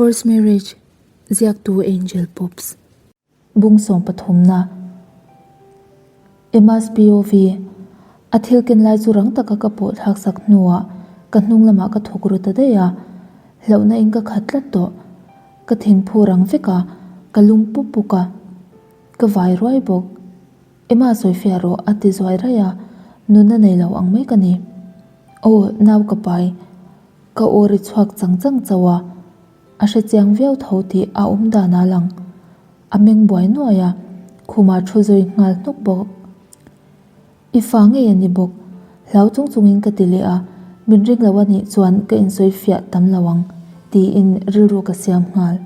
First Marriage, Ziaktu Angel Pops. Bung sawmpathumna, Emma's POV, A thil ken lai chu rang taka ka pawh thlak sak hnuah ka hnung lamah ka thawk ru ta daih a, hlauhna in ka khat tlat tawh. Ka thinphu rang vek a, ka lung pup puk a, ka vai ruai bawk. Emma sawifiah rawh a ti zuai raih a, nunna nei lo ang mai ka ni. Aw, nau ka pai. Ka aw ri chhuak chang chang chauh a, a hre chiang viau tho tih a awm dan a lang. A meng buai nuai a, khumah thu zui nghal hnuk bawk. I fa ngei a ni bawk, hlau chung chungin ka ti leh a, min ring lo a nih chuan ka insawifiah tam lo ang tiin rilru ka siam nghal.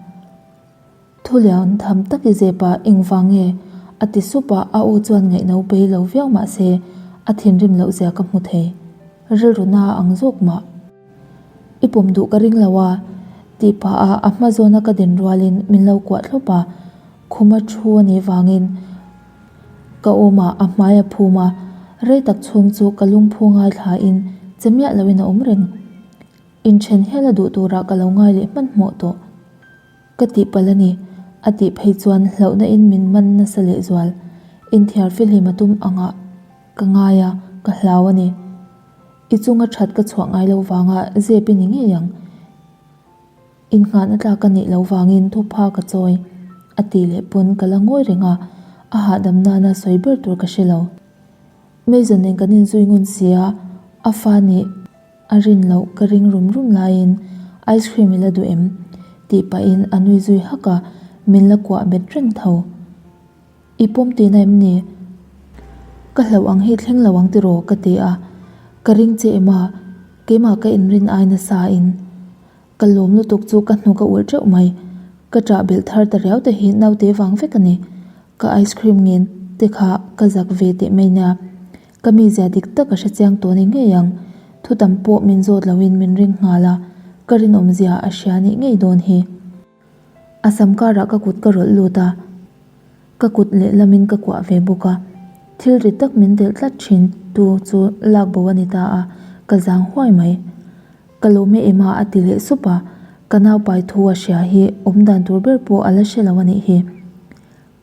Thu lian tham tak i zep a, engvang nge? a ti sup a, a aw chuan ngaihno bei lo viau mah se a thinrim loh zia ka hmu thei. Rilru na ang zawk mah. I pawm duh ka ring lo a, tih pah a a hma zawna ka din rualin min lo kuah thlawp a, khuma thu a nih vangin ka awmah a hmai a phum a, rei tak chhung chu ka lungphu ngaithlain che miah loin a awm reng. Inthen hial a duh turah ka lo ngai leh hmanhmawh tawh. Ka tihpalh a ni, a tih phei chuan hlauhna in min man nasa lehzual. Inthiar fihlim a tum angah ka ngai a, ka hlau a ni. I chunga that ka chhuah ngai lo vanga zep i ni ngei ang. Innghahna tlak ka nih lo vangin thupha ka chawi, a tih leh pawn ka la ngawi reng a, a hahdam nana sawi ber tur ka hre lo. Mason nen kan inzui ngun si a, a fa nih a rin loh ka ring rum rum laiin ice cream i la duh em? tih pahin a nui zui hak a, min la kuah bet reng tho. I pawm tihna em ni? Ka hlauh ang hi thleng lo ang tiraw? ka ti a, ka ring che em a, keimah ka inrin ai nasa in ka lawm lutuk chu ka hnuk a ulh teuh mai. Ka ṭah belh thar ta riau te hi naute vang vek a ni. Ka ice cream ngen te kha ka zak ve teh mai nia. Ka mizia dik tak a hre chiang tawh ni ngei ang. Thu tam pawh min zawt loin min ring nghal a, ka rinawmzia a hria nih ngei dawn hi. A sam karah ka kut ka rawlh lut a, ka kut lehlamin ka kuah ve bawk a. Thil ri tak min delh tlat thin tu chu lak bo a ni ta a, ka zang huai mai. Ka lawm e Emma a ti leh sup a, ka naupai thu a hria hi awm dan tur ber pawh a la hre lo a nih hi.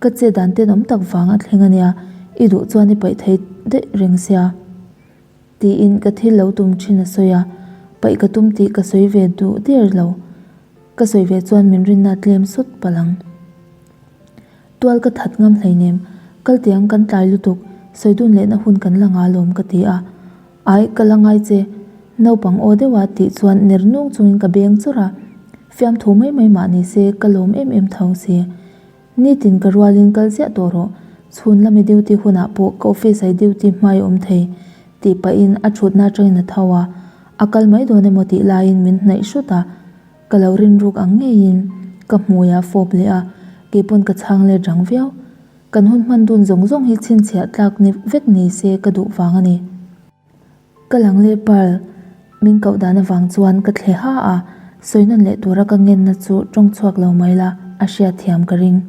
Ka che dan tenawm tak vang a thleng a nia, i duh chuan i paih thei daih reng sia. Tiin ka thil lo tum thin a sawi a, paih ka tum tih ka sawi ve duh der lo. Ka sawi ve chuan min rinna tlem sawt palh ang. Tual ka that ngam hleinem, kal tiang kan tlai lutuk, sawi dun lehna hun kan la nga lawm ka ti a. Ai, ka la ngai che, naupang aw deuha tih chuan ner nung chungin ka beng chawrh a, fiamthu mai mai mah ni se ka lawm em em tho si. Nitin ka rualin kal ziah tawh rawh, chhun lami duty hunah pawh ka office ai duty hmai awm thei, tih pahin a thutna atangin a tho a, a kal mai dawn emaw tih laiin min hnaih hrut a, ka lo rinruk ang ngeiin ka hmui a fawp leh a, keipawn ka chhang let rang viau. Kan hun hman dun zawng zawng hi chhinchhiah tlak ni vek ni se ka duh vang a ni. Ka lang leh Pearl, min koh dan avang chuan ka thle ha a, sawi nawn leh tura ka ngenna chu tawng chhuak lo mai la, a hriat thiam ka ring.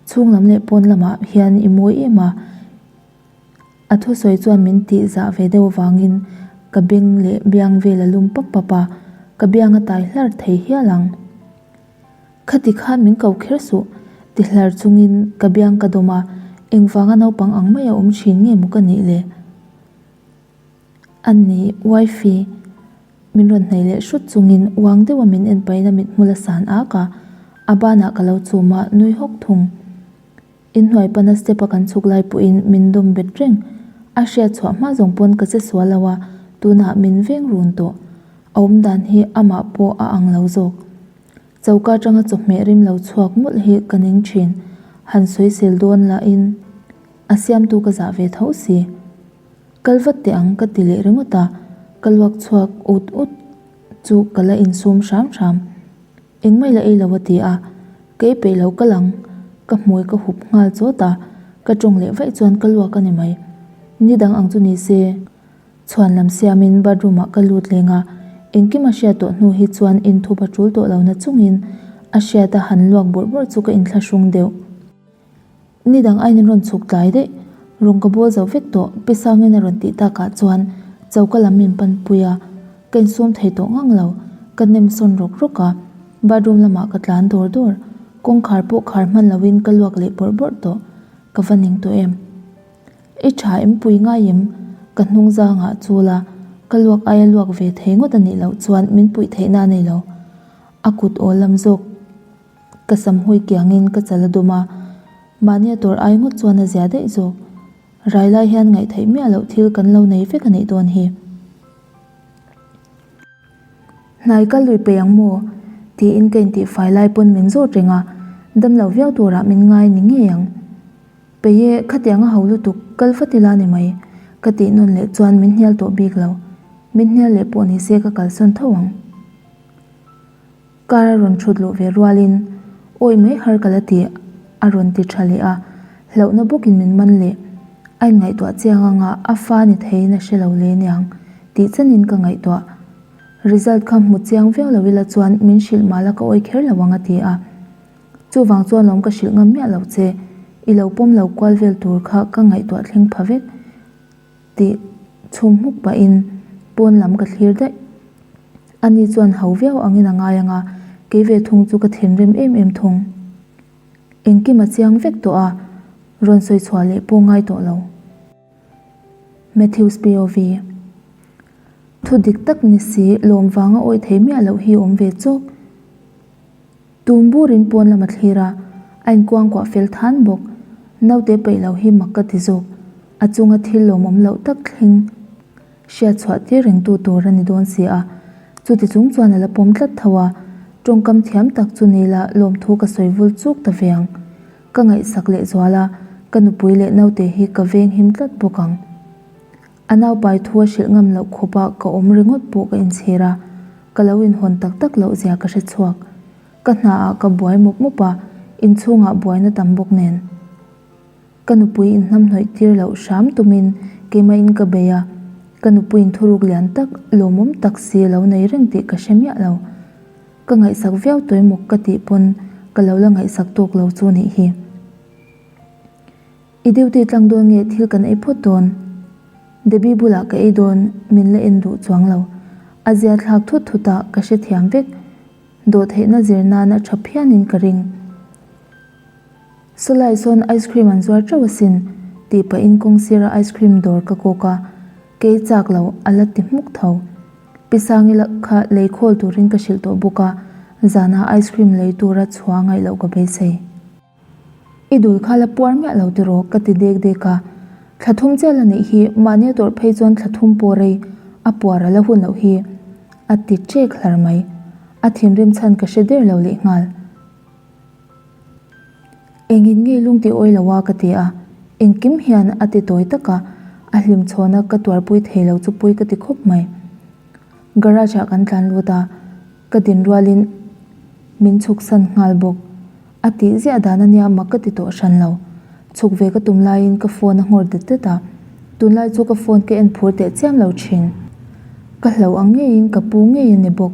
Chhung lam leh pawn lamah hian i mawi em a, a thusawi chuan min tih zah ve deuh avangin ka beng leh biang vel a lum pap pap a, ka biang a tai hlar thei hial ang. Khati khan min ko kher suh, ti hlar chungin ka biang ka dawm a, engvanga naupang ang mai a awm thin nge maw ka nih le? A ni, wifey, min rawn hnaih leh hrut chungin uang deuha min en pahin a mithmul a san ak a, a banah ka lo chum a, nui hawk thung. Inhnuai pana step a kan chhuk lai pawhin min dawm bet reng. A hriat chhuah hma zawng pawn ka che sual lo a, tunah min veng run tawh. A awm dan hi amah pawh a ang lo zawk. Choka atanga chawhmeh rim lo chhuak mawlh hi ka ning thin. Han sawisel dawn lahin a siamtu ka zah ve tho si. Kal vat teh ang ka ti leh ringawt a, ka luak chhuak ut ut chu ka la insum hram hram. Engmah la ei lo a ti a, ka ei peih lo kal ang, ka hmui ka hup nghal chawt a, ka tawng leh vaih chuan ka luak a ni mai. Ni dang ang chu ni se. Chhuan lam siamin bathroom ah ka lut leng a, engkim a hriat tawh hnu hi chuan inthup a tul tawh lo na chungin a hriat a han luak bawrh bawrh chu ka inthlahrung deuh. Ni dang aiin an rawn chhuk tlai daih, rawng ka bawl zo vek tawh, Pi Sangin a rawn tih takah chuan choka lam min panpui a, ka insum thei tawh ngang lo, ka nem sawn rawk rawk a. Bathroom lamah ka tlan dawr dawr. Kawngkhar pawh khar hman loin ka luak leh bawrh bawrh tawh. Ka va ning tawh em? I tha em pui ngai em? Ka hnung zangah chul a, ka luak aia luak ve thei ngawt a nih loh chuan min puih theihna a nei lo. A kut awl lam zawk ka sam hui kiangin ka chal a dum a, mahnia tawrh ai ngawt chuan a zia daih zawk. Rai lai hian ngaihtheih miah loh thil kan lo nei vek a nih dawn hi. Hnai ka lui peih ang maw? tiin ka intihfai lai pawn min zawt reng a, damlo viau turah min ngai ni ngei ang. Peih e, khatiang a ho lutuk, kal vat ila ni mai, ka tih nawn leh chuan min hnial tawh bik lo. Min hnial leh pawh ni se ka kalsawn tho ang. Car a rawn thut luh ve rualin, Awi mai har ka la ti, a rawn ti tha leh a, hlauhna bawkin min man leh. A inngaihtuah chiang anga a fa ni theiin a hre lo le niang tih chanin ka ngaihtuah. Result kha hmu chiang viau lo ila chuan min hrilh mala ka awi kher lo ang a ti a. Chuvang chuan lawm ka hrilh ngam miah lo che, i lo pawm lo kual vel tur kha ka ngaihtuah thleng pha vek tih chhum hmuk pahin pawn lam ka thlir daih. Ani chuan ho viau angin a ngai ang a, kei ve thung chu ka thinrim em em thung. Engkim a chiang vek tawh a, rawn sawi chhuah leh pawh ngai tawh lo. Matthews POV. Thu dik tak ni si, lawm vanga awih thei miah loh hi awm ve chawk. Tum burin pawn lam a thlir a, a inkuangkuah fel than bawk. Naute peih lo hi mak ka ti zawk. A chunga thil lawmawm loh tak thleng hriat chhuah tir rengtu tur a ni dawn si a. Chuti chung chuan a la pawm tlat tho a, tawngkam thiam tak chu ni la lawmthu ka sawi vul chuk ta ve ang. Ka ngaihsak lehzual a, ka nupui leh naute hi ka venghim tlat bawk ang. A naupai thu a hrilh ngam loh khawpa ka awm ringawt pawh ka inchhir a, ka lo inhawn tak tak loh zia ka hre chhuak. Ka hnaah ka buai mup mup a, inchhungah buaina tam bawk nen. Ka nupui inhnamhnawih tir loh hram tumin keimahin ka bei a, ka nupuiin thuruk lian tak, lawmawm tak si a lo nei reng tih ka hre miah lo. Ka ngaihsak viau tawimawk ka tih pawn ka lo la ngaihsak tawk lo chu nih hi. I duty tlang dawn nge thil kan ei phawt dawn? Debbie bulah ka ei dawn min la en duh chuang lo. A zia thlak thut thut a ka hrethiam vek. Dawhtheihna zir nan a tha phianin ka ring. Sawlai sawn ice cream an zuar teuh asin tih pahin kawng sira ice cream dawr ka kawk a, kei chak lo a la ti hmuk tho. Pi Sangi kha lei khawl turin ka hrilh tawh bawk a, zanah ice cream lei tura chhuah ngaih loh ka beisei. I dul kha la puar miah lo tiraw ka ti dek dek a. Thla thum chiah la neih hi mahni a tawrh phei chuan thla thum pawh rei a puar a la hun loh hi a ti ṭek hlar mai. A thinrim chhan ka hre der lo lehnghal. Engin nge lung ti awi lo a ka ti a, engkim hian a ti tawi tak a, a hlimchhawna ka tuarpui thei lo chu pui ka ti khawp mai. Garage ah kan tlan lut a, ka din rualin min chhuksan nghal bawk. A tih ziah dan ania mak ka ti tawh hran lo. Chhuk ve ka tum laiin ka phone a nghawr det det a, tunlai chu ka phone ka en phur teh chiam lo thin. Ka hlo ang ngeiin ka pu ngei a ni bawk.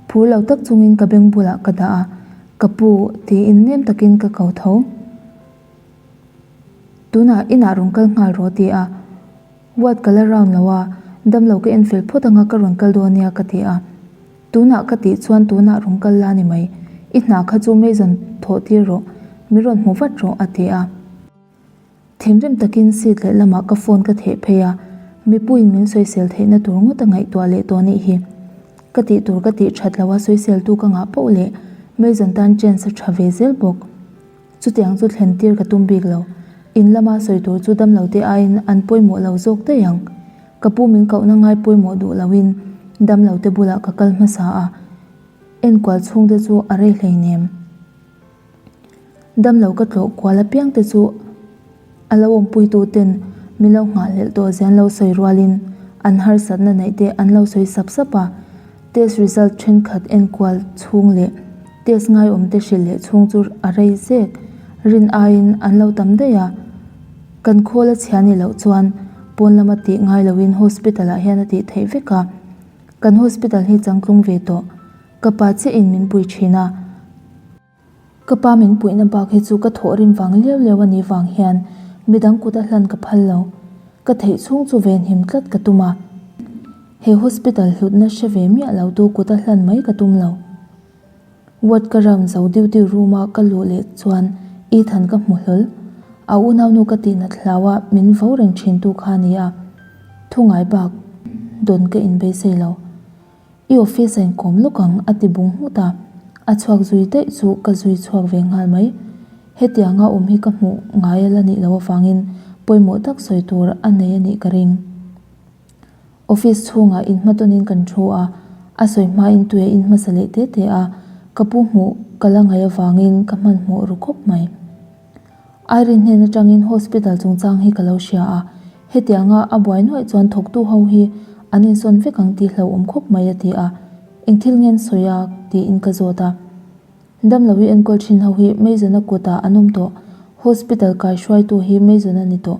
Phur lo tak chungin ka beng bulah ka dah a, ka pu tiin nem takin ka ko tho. Tunah inah rawn kal nghal rawh ti a. Ward ka la round lo a, damlo ka en fel phawt anga ka rawn kal dawn nia ka ti a. Tunah ka tih chuan tunah rawn kal la ni mai, i hna kha chu Mason thawh tir rawh, min rawn hmu vat rawh a ti a. Thinrim takin seat leh lamah ka phone ka theh phei a, mipuiin min sawisel theihna tur ngawt a ngaihtuah leh tawh nih hi. Ka tih tur ka tih that lo a sawiseltu ka ngah poh leh Mason tan chance a tha ve zel bawk. Chutiang chu thlen tir ka tum bik lo. In lama sawi tur chu damlo te aiin an pawimawh lo zawk daih ang. Ka pu min kohna ngai pawimawh duh loin damlo te bulah ka kal hmasa a, enkual chhungte chu a rei hleinem. Damlo ka tlawh kual apiang te chu a lo awmpuitu ten min lo nghahhlelh tawh zia an lo sawi rualin an harsatna neih te an lo sawi sap sap a. Test result thenkhat enkual chhung leh test ngaiawm te hrilh leh chhung chu a rei zek. Rin aiin an lo tam daih a. Kan khawl a chhia ni loh chuan pawn lama tih ngai loin hospital ah hian a tih theih vek a. Kan hospital hi changtlung ve tawh. Ka pa chiah in min pui thin a. Ka pa min puihna bak hi chu ka thawh rim vang liau liau a nih vang hian midang kut a hlan ka phal lo. Ka theih chhung chu venhim tlat ka tum a. He hospital hlutna hre ve miah lo tu kut a hlan mai ka tum lo. Ward ka round zo duty room a ka luh leh chuan Ethan ka hmu hlawl. A unaunu ka tihnat hlau a min vo reng thin tu kha a ni a, thu ngai bak dawn ka inbeisei lo. I office a inkawm lawk ang a ti bung nghut a, a chhuak zui daih chu ka zui chhuak ve nghal mai. Hetianga awm hi ka hmuh ngai a la nih loh avangin pawimawh tak sawi tur a nei a nih ka ring. Office chhungah inhmatawnin kan thu a, a sawi hmain tui a in hmasa leh te te a, ka pu hmuh ka la ngaih avangin ka hmanhmawh ru khawp mai. Irene hnen atangin hospital chungchang hi ka lo hria a, hetianga a buai nuaih chuan thawktu ho hi an insawn vek ang tih hlauhawm khawp mai a ti a, eng thil nge an sawi a tiin ka zawt a. Damlo i enkawl thin ho hi Mason-a kutah an awm tawh, hospital kaihruaitu hi Mason-a ni tawh.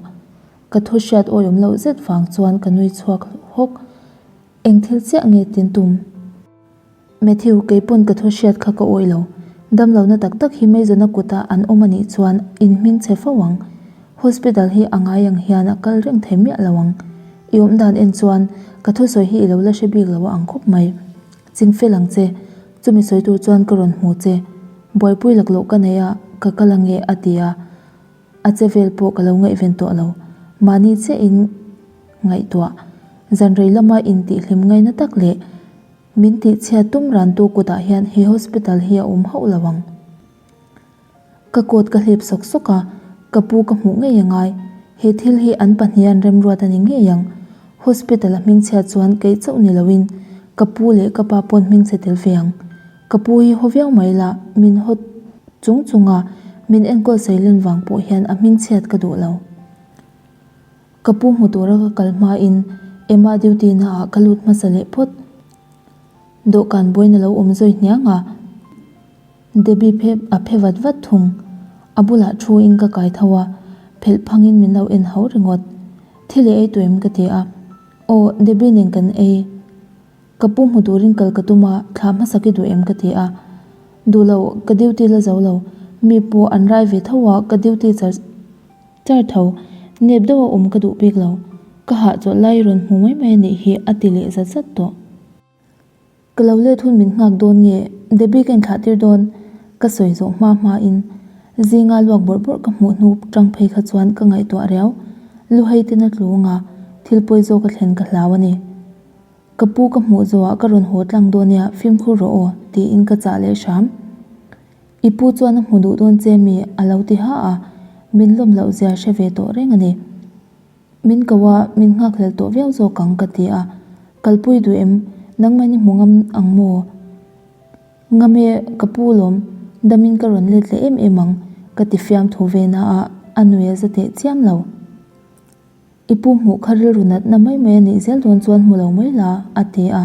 Ka thu hriat awiawm loh zet vang chuan ka nui chhuak hawk. Eng thil chiah nge tin tum? Matthew, kei pawn ka thu hriat kha ka awih lo. Damlohna tak tak hi Mason-a kutah an awm a nih chuan in hming chhe fo ang. Hospital hi a ngai ang hian a kal reng thei miah lo ang. I awm dan en chuan ka thusawi hi i lo la hre bik lo a ang khawp mai. Ching fel ang che. Chumi sawi tur chuan ka rawn hmu che. Buaipui laklawh ka nei a, ka kal ange a ti a. A che vel pawh ka lo ngaihven tawh lo. Mahni chiah in ngaihtuah. Zan rei lama intihhlim ngaina tak leh min tihchhiat tum rantu kutah hian he hospital hi a awm hauh lo ang. Ka coat ka hlip sawk sawk a, ka pu ka hmuh ngei a ngai. He thil hi an pahnihan remruat a ni ngei ang. Hospital a hmingchhiat chuan keih chauh ni loin ka pu leh ka pa pawn hmingchhe tel ve ang. Ka pu hi haw viau mai la, min haw chung chung a, min enkawl seilen vang pawh hian a hmingchhiat ka duh lo. Ka pu hmu tura ka kal hmain Emma duty na ah ka lut hmasa leh phawt. Dawhkan buain a lo awm zawi hniang a, Debbie phe a phe vat vat thung. A bulah thu in ka kai tho a, phelh phangin min lo en ho ringawt. Thil i ei tawh em ka ti a, Aw, Debbie nen kan ei. Ka pu hmu turin kal ka tum a, thla hmasa ki duh em ka ti a. Duh lo, ka duty la zo lo. Mi pawh an rai ve tho a, ka duty char char tho. Nep deuh a awm ka duh bik lo. Ka hahchawlh lai rawn hmu mai mai a nih hi a ti leh zat zat tawh. Ka lo let hun min nghak dawn nge, Debbie ka inthlah tir dawn? Ka sawi zawh hma hma in zinga luak bawrh bawrh ka hmuh hnu tang phei kha chuan ka ngaihtuah riau. Luhei ten a tlu anga thil pawi zawk a thlen ka hlau a ni. Ka pu ka hmuh zawhah ka rawn haw tlang dawn nia, fimkhur rawh aw, tiin ka chah leh hram. I pu chuan a hmu duh dawn che mi a lo ti ha a, min lawm loh zia hre ve tawh reng a ni. Min ko a, min nghakhlel tawh viau zawk ang ka ti a, kalpui duh em, nangmah i hmu ngam ang maw? Ngam e, ka pu lawm, damin ka rawn let leh em em ang, ka ti fiamthu ve na a, a nui a za teh chiam lo. I pu hmuh kha rilru natna mai mai a nih zel dawn chuan hmu lo mai la, a ti a.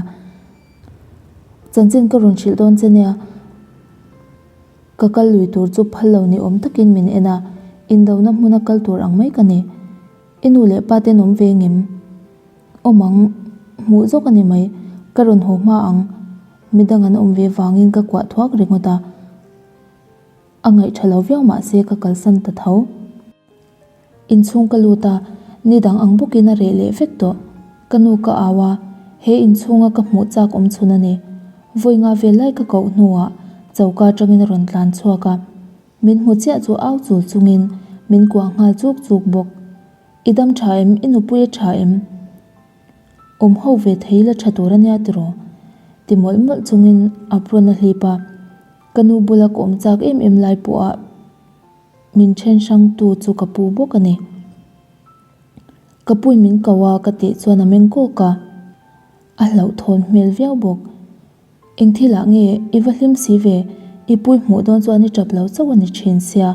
Chanchin ka rawn hrilh dawn che nia, ka kal lui tur chu phal lo ni awm takin min en a, indona hmuna kal tur ang mai ka ni. I nu leh pa ten awm ve ngem? Awm ang, hmuh zawk a ni mai, ka rawn haw hma ang. Midang an awm ve vangin ka kuah thuak ringawt a, a ngaih tha lo viau mahse ka kalsan ta tho. Inchhung ka lut a, ni dang ang bawkin a reh leh vek tawh. Ka nu ka au a, he inchhunga ka hmuh chak awm chhun a ni. Vawi nga vel lai ka koh hnuah choka atangin a rawn tlan chhuak a, min hmu chiah chu au chul chungin min kuah nghal chuk chuk bawk. I dam tha em? I nupui a tha em? Awm ho ve thei la tha tur a nia tiraw? Ti mawlh mawlh chungin apron a hlip a, ka nu bula ka awm chak em em lai pawha Min then hrangtu chu ka pu bawk a ni. Ka puin min ko a ka tih chuan a meng kawk a, a hlauhthawn hmel viau bawk. Eng thilah nge i va hlim si ve, i pui hmuh dawn chuan i tap lo chauh a ni thin sia,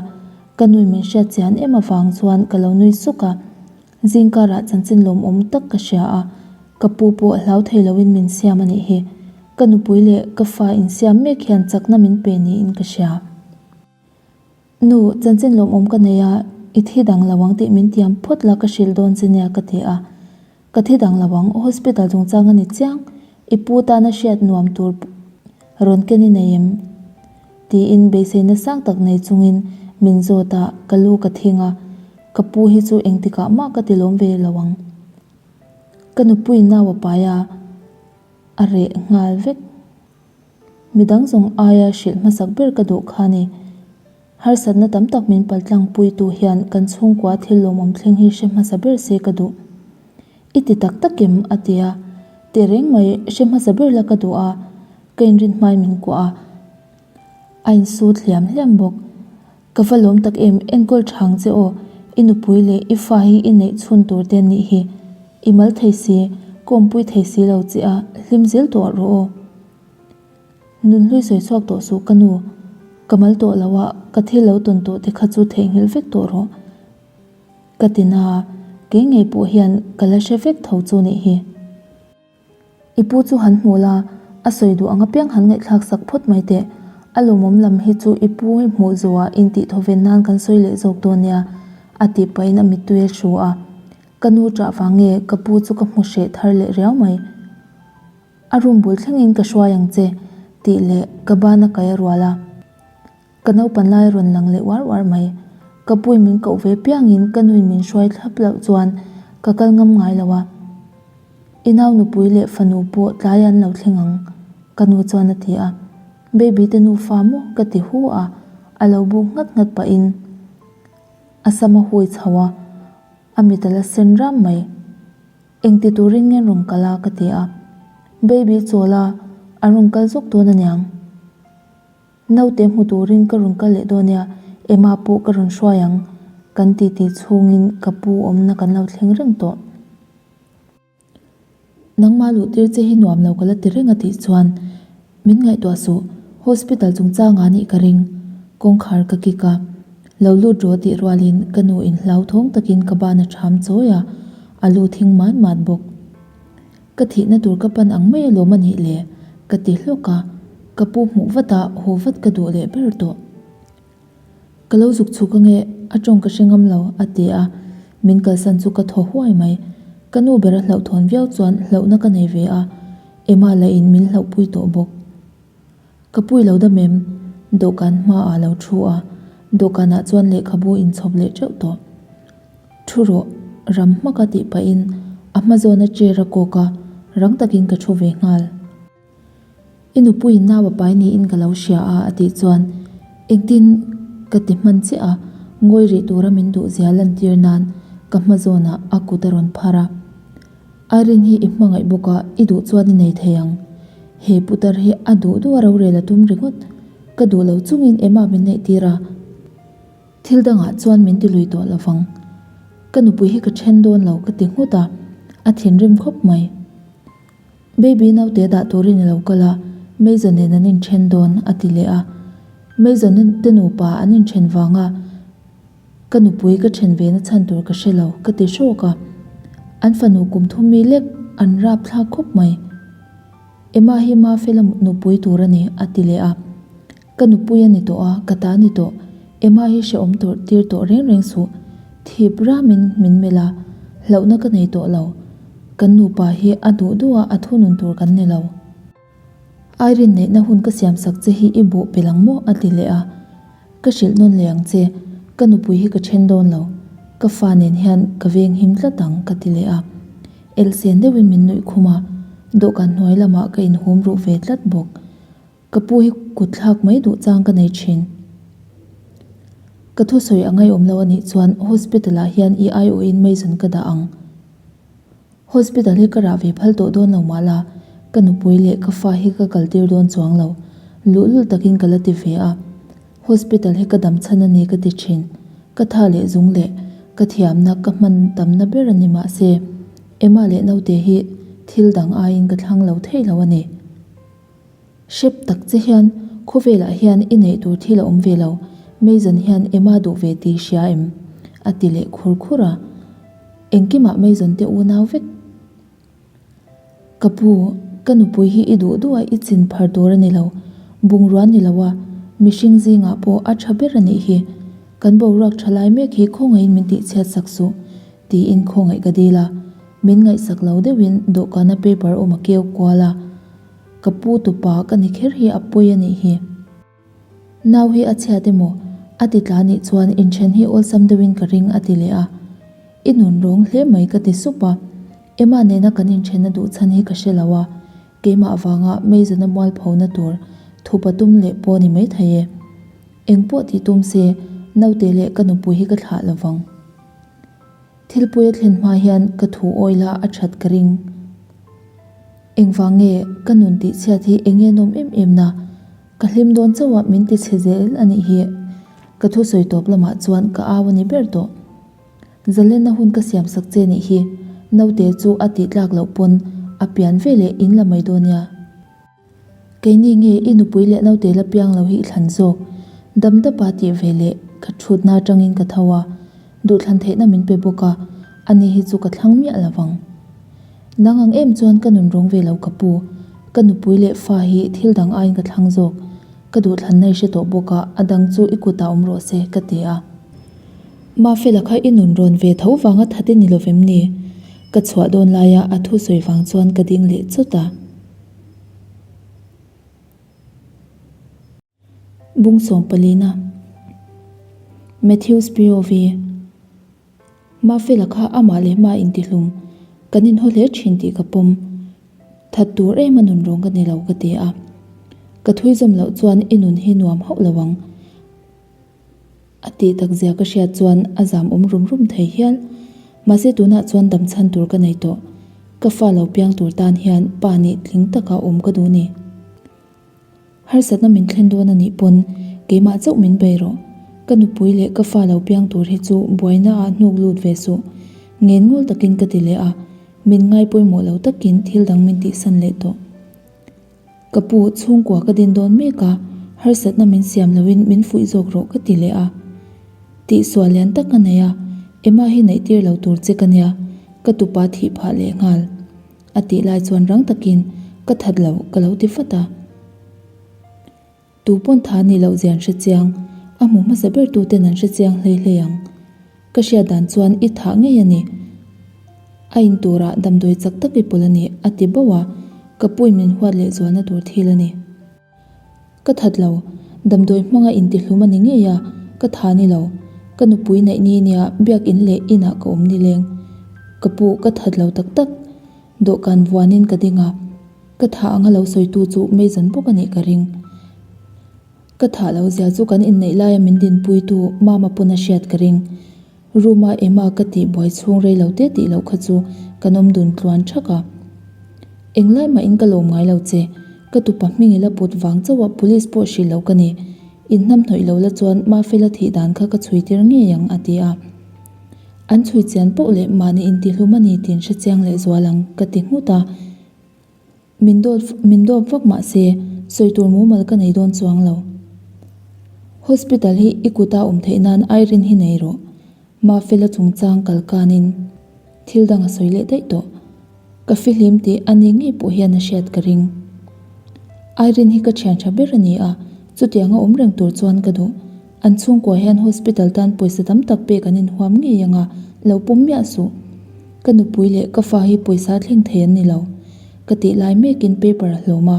ka nui min hriat chian em avang chuan ka lo nui suk a. Zingkarah chanchin lawmawm tak ka hria a, ka pu pawh hlau thei loin min siam a nih hi. Ka nupui leh ka fa insiam mek hian chakna min pe niin ka hria. Nu, chanchin lawmawm ka nei a, i thi dang lo ang tih min tiam phawt la ka hrilh dawn che nia ka ti a. Ka thi dang lo ang, hospital chungchang a ni chiang, i pu tana hriat nuam tur rawn ken i nei em? Tiin beiseina sang tak nei chungin min zawt a, ka lu ka thing a, ka pu hi chu engtikah mah ka ti lawm ve lo ang. Ka nupuiin nau a pai a, a reh nghal vek. Midang zawng aia hrilh hmasak ber ka duh kha ni. Harsatna tam tak min paltlang puitu hian kan chhungkua thil lawmawm thleng hi hre hmasa ber se ka duh. I ti tak tak em? a ti a. Teh reng mai, hre hmasa ber la ka duh a, ka inrin hmain min kuah a. A insut hliam hliam bawk. Ka va lawm tak em, enkawl thang che aw, i nupui leh i fa hi i neih chhun tur te nih hi. I mal thei si, ka awmpui thei si lo che a, hlim zel tawh rawh aw. Nunhlui sawi chhuak tawh suh ka nu, ka mal tawh lo a, ka thil lo tawn tawh te kha chu theihnghilh vek tawh rawh. Ka ti na, kei ngei pawh hian ka la hre vek tho chu nih hi. I pu chu han hmu la, a sawi duh ang apiang han ngaihthlak sak phawt mai teh. A lawmawm lam hi chu i pu hi hmuh zawhah intih thawven nan kan sawi leh zawk dawn nia, a tih pahin a mittui a hru a. Ka nu ṭah vang nge ka pu chu ka hmu hreh thar leh riau mai. A room bul thlengin ka hruai ang che, tih leh ka ban a kai a rual a. Ka naupan lai a rawn lang leh uar uar mai. Ka pui min koh ve piangin ka nuin min hruai thlap loh chuan ka kal ngam ngai lo a. I nau nupui leh fanu pawh tlai an lo thleng ang, ka nu chuan a ti a. Baby te nufa maw ka ti hu a, a lo buk nghat nghat pahin a sam a hui chho a, a mit a la sen ram mai. Engti turin nge an rawn kal a ka ti a. Baby chawl a, an rawn kal zawk dawn aniang. Naute hmu turin ka rawn kal leh dawn nia, Emma pawh ka rawn hruai ang, kan titi chhungin ka pu awmna kan lo thleng reng tawh. Nangmah luhtir che hi nuam lo ka la ti reng a tih chuan min ngaihtuah suh, hospital chungchangah nih ka ring, kawngkhar ka kik a, lo lut rawh tih rualin ka nu in hlauthawng takin ka ban a ṭham chawi a, a lu thing mat mat bawk. Ka thihna tur ka pan ang mai alawm a nih le? Ka ti hlawk a, ka pu hmuh vat a, haw vat ka duh leh ber tawh. Ka lo zuk chhuk ange, a tawng ka hre ngam lo, a ti a, min kalsan chu ka thaw huai mai. Ka nu ber a hlauhthawn viau chuan hlauhna ka nei ve a, Emma lah in min hlauhpui tawh bawk. Ka pui lo dam em? Dawhkan hmaah lo thu a, dawhkanah chuan lehkhabu inchhawp leh teuh tawh. Thu rawh, ram hmaka tih pahin a hma zawna chair a kawk a, rang takin ka thu ve nghal. I nupuiin nau a pai niin ka lo hria a a tih chuan engtin ka ti hman chiah a, ngawi rih tura min duhzia lantir nan ka hma zawnah a kut a rawn phar a. Irene hi i hmangaih bawk a, i duh chuan i nei thei ang. He putar hi a duh duh a rorel a tum ringawt. Ka duh lo chungin Emma min neih tir a, thil dangah chuan min ti lui tawh lo vang. Ka nupui hi ka then dawn lo ka ti nghut a, a thinrim khawp mai. Baby naute dah turin i lo kal a, Mason nen an inthen dawn a ti leh a. Mason te nupa an inthen vanga Ka nupui ka then ve na chhan tur ka hre lo, ka ti hrawk a. An fanu kum thum mi lek an rap thlak khawp mai. Emma hi Mafela nupui tur a ni, a ti leh a. Ka nupui a ni tawh a, ka ta ni tawh. Emma hi hrehawm tawrh tir tawh reng reng suh. Thip ramin min melh a, hlauhna ka nei tawh lo. Kan nupa hi a duh duh a, a thunun tur kan ni lo. Irene neihna hun ka siam sak che hi i bawh pel ang maw? a ti leh a. Ka hrilh nawn leh ang che, ka nupui hi ka then dawn lo. Ka fa nen hian ka veng him tlat ang ka ti leh a. Elsen deuhin min nuih khum a, dawhkan hnuai lamah ka inhum ruh ve tlat bawk. Ka pu hi kut thlak mai duh chang ka nei thin. Ka thusawi a ngaihawm lo anih chuan hospital ah hian i aiawhin Mason ka dah ang. Hospital hi ka rah ve phal tawh dawn lo mah la, ka nupui leh ka fa hi ka kal tir dawn chuang lo. Luhlul takin ka la ti ve a. Hospital hi ka dam chhan a ni ka ti thin. Ka tha leh zung leh ka thiamna ka hman tamna ber a ni mahse, Emma leh naute hi thil dang aiin ka thlang lo thei lo a ni. Hrep tak che hian khawvelah hian i neih tur thil a awm ve lo, Mason hian Emma duh ve tih hria em? a ti leh khur khur a. Engkimah Mason te unau vek. Ka pu, ka nupui hi i duh duh a i chin phar tur a ni lo, bungrua ni lo a, mihring zingah pawh a tha ber a nih hi. Kan boruak tha lai mek hi khawngaihin min tihchhiat sak suh, tiin khawngaih ka dil a. Min ngaihsak lo deuhin dawhkana paper awm a keu kual a. Ka pu tupa ka ni kher hi a pawi a nih hi. Nau hi a chhiat emaw? A ti tla nih chuan inthen hi awlsam deuhin ka ring a ti leh a. I nun rawng hle mai ka ti sup a. Emma nena kan inthenna duh chhan hi ka hre lo a, keimah avanga Mason-a mualphona tur Thupa tum leh pawh ni maithei e. Engpawh tih tum se, naute leh ka nupui hi ka thlah lovang. Thilpui a thlen hma hian ka thu awila a that ka ring. Engvang nge ka nun tih chhiat hi eng nge nawm em em na? Ka hlim dawn chauh a min ti chhe zel a nih hi. Ka thusawi tawp lamah chuan ka au a ni ber tawh. Zalenna hun ka siam sak che nih hi. Naute chu a tih tlak loh pawn a pian ve leh in la mai dawn nia. Keini nge i nupui leh naute la piang lo hi i thlan zawk? Dam dapa tih ve leh ka thutna atangin ka tho a, duhthlan theihna min pe bawk a, ani hi chu ka thlang miah lo vang. Nang ang em chuan ka nun rawng ve lo ka pu, ka nupui leh fa hi thil dang aiin ka thlang zawk, ka duhthlanna i hre tawh bawk a, a dang chu i kutah awm rawh se ka ti a. Mafela kha i nun rawn ve tho vanga that i ni lovem ni? Ka chhuah dawn laia a thusawi vang chuan ka ding leh chawt a. Bung sawmpalina Matthews POV Mafela kha amah leh hma intihlum kan inhaw hle thin tih ka pawm. That tur em a nun rawng ka ni lo ka ti a. Ka thuizawm loh chuan i nun hi nuam hauh lo ang. A tih tak zia ka hriat chuan a zam awm rum rum thei hial. Mahse tunah chuan dam chhan tur ka nei tawh. Ka fa lo piang tur tan hian pa nih tling taka awm ka duh ni. Harsatna min thlen dawn a nih pawn keimah chauh min bei rawh. Ka nupui leh ka fa lo piang tur hi chu buaina ah hnuk lut ve suh. Ngen ngul takin ka ti leh a, min ngai pawimawh lo takin thil dang min tihsan leh tawh. Ka pu, chhungkua ka din dawn mek a, harsatna min siam loin min fuih zawk rawh ka ti leh a. Tihsual lian tak ka nei a, Emma hi neih tir lo tur che ka nia, ka tupa thih phah leh nghal. A tih lai chuan rang takin ka that lo ka lo ti vat a. Tu pawn tha nih loh zia an hre chiang, a hmu hmasa ber tu ten an hre chiang hlei hlei ang. Ka hriat dan chuan i thah ngei a ni. A in turah damdawi chak tak i pawlh a ni, a ti bauh a, ka puin min huat leh zualna tur thil a ni. Ka that lo, damdawi hmanga intihlum a ni ngei a, ka tha ni lo. Ka nupui neih ni nia biakin leh inah ka awm nileng. Ka pu, ka that lo tak tak. Dawhkan vuanin ka ding a, ka thah anga lo sawitu chu Mason bawk a nih ka ring. Ka thah lo zia chu kan inneih laia min dinpuitu Mama pawn a hriat ka ring. Room-a Emma ka tih buai chhung rei lo te tih loh kha chu kan awm dun tluan thak a. Englai mahin ka lawm ngai lo che, ka tupa hming i la put vang chauh a police pawh hrilh lo ka ni. Inhnamhnawih lo la chuan Mafela thih dan kha ka chhui tir ngei ang a ti a. An chhui chian poh leh mahni intihlum a ni tih an hre chiang leh zual ang ka ti nghut a. Min dawt min dawp vak mah se sawi tur mumal ka nei dawn chuang lo. Hospital hi i kuta awm theih nan Irene hi nei rawh. Mafela chungchang kal kanin thil dang a sawi leh daih tawh. Ka fihlim tih a ni ngei pawh hian a hriat ka ring. Irene hi ka thian tha ber a ni a, chutianga awm reng tur chuan ka duh. An chhungkua hian hospital tan pawisa tam tak pek an inhuam ngei ang a, lo pawm miah suh. Ka nupui leh ka fa hi pawisa thleng thei an ni lo. Ka tih lai mekin paper a hlawm a,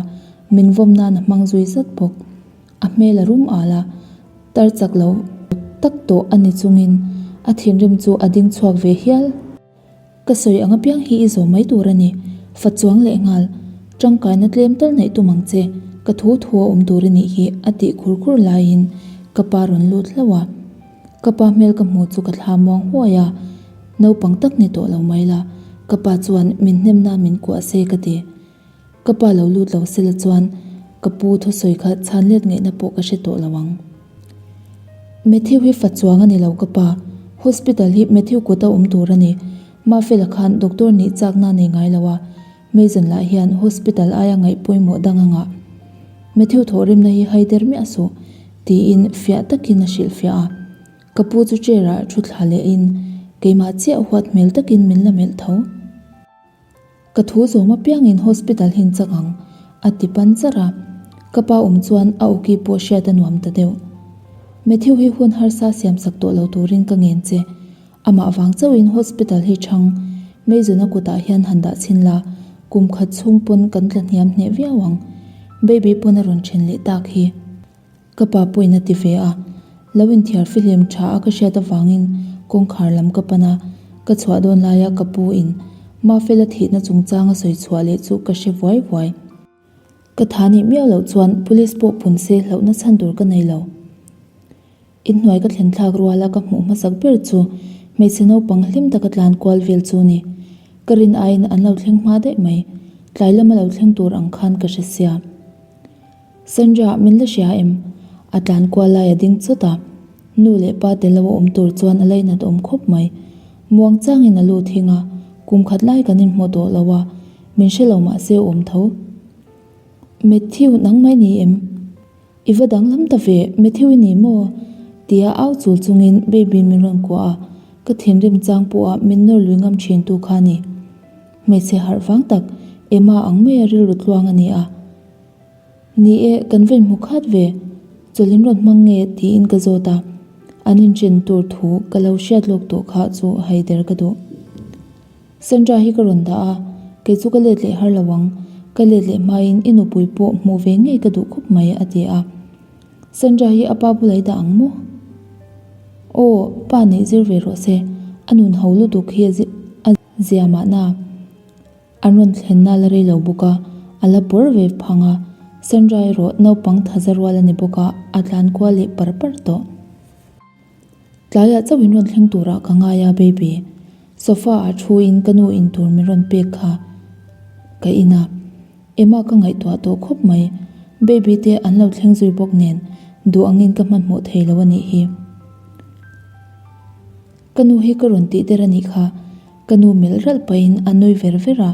min vawm nan a hmang zui zat bawk. A hmel a rum al a, tar chak lo tak tawh a ni chungin a thinrim chu a ding chhuak ve hial. Ka sawi ang apiang hi i zawm mai tur a ni. Fa chuang leh nghal, tangkaina tlem tal neih tum ang che, ka thu thu a awm tur i nih hi a tih khur khur laiin ka pa rawn lut hlauh a. Ka pa hmel ka hmu chu ka thla muang huai a, naupang tak ni tawh lo mai la, ka pa chuan min hnem nan min kuah se ka ti. Ka pa lo lut lo sela chuan ka pu thusawi kha chhan let ngaihna pawh ka hre tawh lo ang. Matthew hi fa chuang a ni lo ka pa, hospital hi Matthew kut a awm tur a ni. Mafela khan doctor nih chakna a nei ngai lo a, Mason lah hian hospital aia ngaih pawimawh dang a ngah. Matthew thawhrimna hi hai der miah suh, tiin fiah takin a hrilhfiah a. Ka pu chu chair ah thu thla lehin keimah chiah huat hmel takin min la melh tho. Ka thu zawm apiangin hospital hin chak ang, a ti pan charh a. Ka pa awm chuan a awki pawh hriat a nuam ta deuh. Matthew hi hun harsa siam sak tawh lo turin ka ngen che. Amah vang chauhin hospital hi chhang Mason-a kutah hian han dah chhin la, kum khat chhung pawn kan tla hniam hneh viau ang. Baby pawn a rawn then leh tak hi. Ka pa pawhin a ti ve a, lo inthiar fihlim tha a ka hriat avangin kawngkhar lam ka pan a, ka chhuah dawn laia ka pu in Mafela thihna chungchang a sawi chhuah leh chu ka hre vuai vuai. Ka tha nih miau loh chuan police pawh pun se hlauhna chhan tur ka nei lo. Inhnuai ka thlen thlak ruala ka hmuh hmasak ber chu hmeichhe naupang hlim taka tlan kual vel chu ni. Ka rin aiin an lo thleng hma daih mai. Tlai lama lo thleng tur ang khan ka hre sia. Sandra, min la hria em? A tlan kual lai a ding chawt a. Nu leh pa tel lo a awm tur chuan a lainat awm khawp mai. Muang changin a lut hing a, kum khat lai kan inhmu tawh lo a, min hre lo mah se awm tho. Matthew, nang mai ni em? I va danglam ta ve, Matthew i ni maw? Tia au chul chungin Baby min rawn kuah a, ka thinrim chang pawha min nawr lui ngam thin tu kha a ni. Hmeichhe harh vang tak, Emma ang maia rilru tluang a ni a. Ni e, kan va inhmu khat ve, chawlh in rawn hmang nge tiin ka zawt a, an inchen tur thu ka lo hriat lawk tawh kha chu haider ka duh. Sandra hi ka rawn dah a, kei chu ka let leh har lo ang, ka let leh hmain i nupui pawh hmuh ve ngei ka duh khawp mai a ti a. Sandra hi a pa bulah i dah ang maw? Aw, pa neih zir ve rawh se, a nun ho lutuk hi a zia mahna. An rawn thlenna la rei lo bawk a, a la pawr ve phang a, Sandra erawh naupang thaza rual a ni bawk a, a tlan kual leh par par tawh. Tlaiah chauh in rawn thleng turah ka ngai a baby. Sofa ah thu in ka nu in tur min rawn pek kha ka in a. Emma ka ngaihtuah tawh khawp mai. Baby te an lo thleng zui bawk nen duh angin ka hmanhmawh thei lo a nih hi. Ka nu hi ka rawn tih der a nih kha. Ka nu melh ralh pahin a nui ver ver a.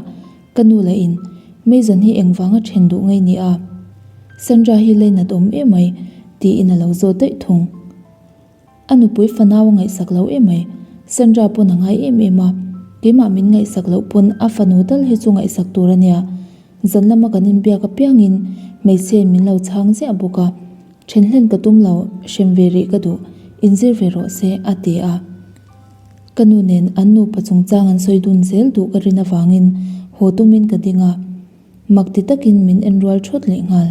Ka nu lah in Mason hi engvanga then duh ngei ni a? Sandra hi leinat awm emai tiin a lo zawt daih thung. A nupui fanau a ngaihsak lo emai, Sandra pawn a ngai em em a, keimah min ngaihsak loh pawn a fanu tal hi chu ngaihsak tur a nia. Zan lama kan inbiak apiangin hmeichhe min lo chhang ziah bawk a, then hlen ka tum lo, hrem ve rih ka duh, inzir ve rawh se a ti a. Ka nu nen an nupa chungchang an sawi dun zel duh ka rin avangin haw tumin ka ding a. Mak ti takin min en rual thawt leh nghal.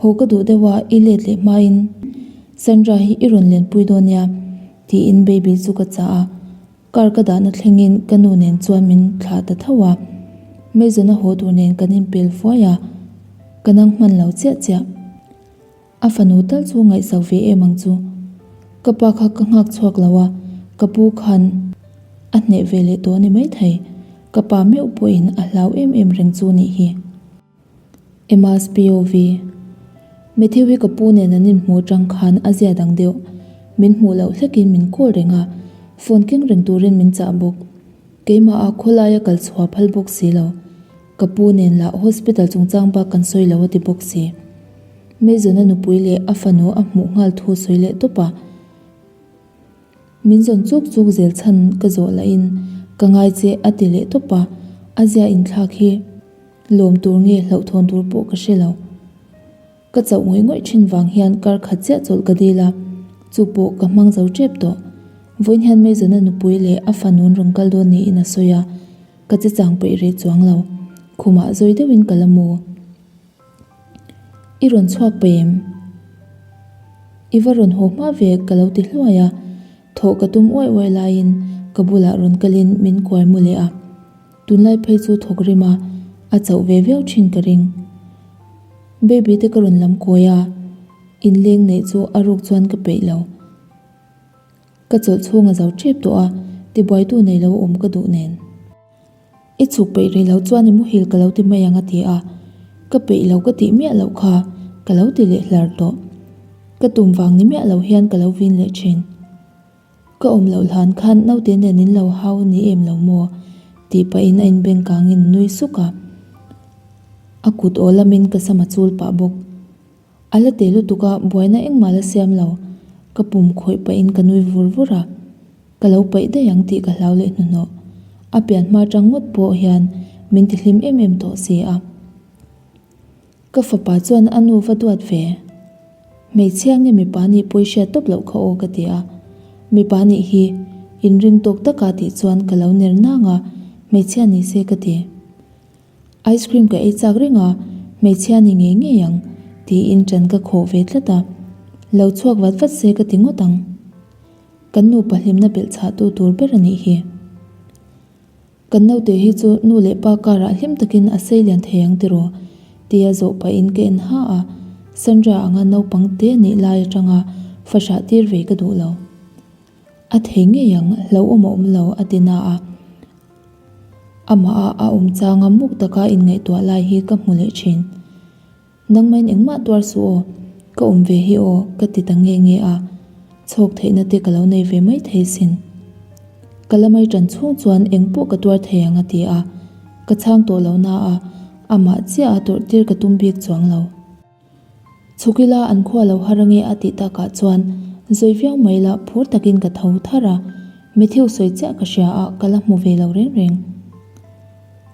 Haw ka duh deuh a, i let leh hmain Sandra hi i rawn lenpui dawn nia, tiin Baby chu ka chah a. Car ka dahna thlengin ka nu nen chuan min thlah ta tho a. Mason-a haw tur nen kan inpel fuai a, ka nang hman lo chiah chiah. A fanu tal chu ngaihsak ve em ang chu. Ka pa kha ka nghak chhuak lo a, ka pu khan a hneh ve leh tawh a ni maithei. Ka pa meuh pawhin a hlau em em reng chu nih hi. Emma's POV. Matthew hi ka pu nen an inhmuh atang khan a zia dang deuh. Min hmuh loh hlekin min call reng a, phone keng reng turin min chah bawk. Keimah a khawlaia kal chhuah phal bawk si lo. Ka pu nen lah hospital chungchang bak kan sawi lo a ti bawk si. Mason-a nupui leh a fanu a hmuh nghal thu sawi leh tawp a. Min zawn chuk chuk zel chhan ka zawh lahin ka ngai che a ti leh tawp a, a zia inthlak hi lawm tur nge hlauhthawn tur pawh ka hre lo. Ka chauh ngawih ngawih thin vang hian kar khat chiah chawlh ka dil a, chu pawh ka hmang zo tep tawh. Vawiin hian Mason-a nupui leh a fanu an rawn kal dawn niin a sawi a, ka che chang peih reh chuang lo. Khumah zawi deuhin ka la mu. I rawn chhuak peih em? I va rawn haw hma ve ka lo ti hluai a, thawh ka tum uaih uaih laiin ka bulah rawn kalin min kuai mu leh a. Tunlai phei chu thawk rim a, a chauh ve viau thin ka ring. Baby te ka rawn lam kawi a, inleng neih chu a ruk chuan ka peih lo. Ka chawlh chhung a zo tep tawh a, tibuaitu nei lo awm ka duh nen. I chhuk peih rih lo chuan i muhil ka lo ti mai ang a ti a, ka peih lo ka tih miah loh kha ka lo ti leh hlar tawh. Ka tum vang ni miah lo hian ka lo vin leh thin. Ka awm loh hlan khan naute nen in lo hau ni em lo maw? tih pahin a inbeng kangin a nui suk a. A kut aw lamin ka sam a chul pah bawk. A la te lutuk a, buaina engmah la siam lo. Ka pum khawih pahin ka nui vur vur a, ka lo paih daih ang tih ka hlau leh hnuhnawh. A pian hma tang ngawt pawh hian min ti hlim em em tawh si a. Ka fapa chuan a nu va duat ve. Hmeichhia nge mipa nih pawi hriat tawp loh kha aw ka ti a. Mipa nih hi inring tawk taka tih chuan ka lo ner nang a, hmeichhia ni se ka ti. Ice cream ka ei chak reng a, hmeichhia ni ngei ngei ang, tiin ṭan ka khawh ve tlat a. Lo chhuak vat vat se ka ti ngawt ang. Kan nupa hlimna belh chhahtu tur ber a nih hi. Kan naute hi chu nu leh pa karah hlim takin a sei lian thei ang tiraw? Tia zawh pahin ka en ha a, Sandra anga naupang te nih lai atanga fahrah tir ve ka duh lo. A thei ngei ang, hlauhawm a awm lo, a ti na a. Amah a a awm changa muk taka inngaihtuah lai hi ka hmu leh thin. Nangmain engmah tuar suh aw, ka awm ve hi aw, ka ti ta nge nge a, chhawk theihna te ka lo nei ve mai thei sin. Ka la mai tan chhung chuan eng pawh ka tuar thei ang a ti a, ka chhang tawh lo na a, amah chiah a tawrh tir ka tum bik chuang lo. Chhuk ila an khua lo har ange a tih takah chuan zawi viau mai la phur takin ka tho thar a, Matthew sawi chiah ka hria a, ka la hmu ve lo reng reng.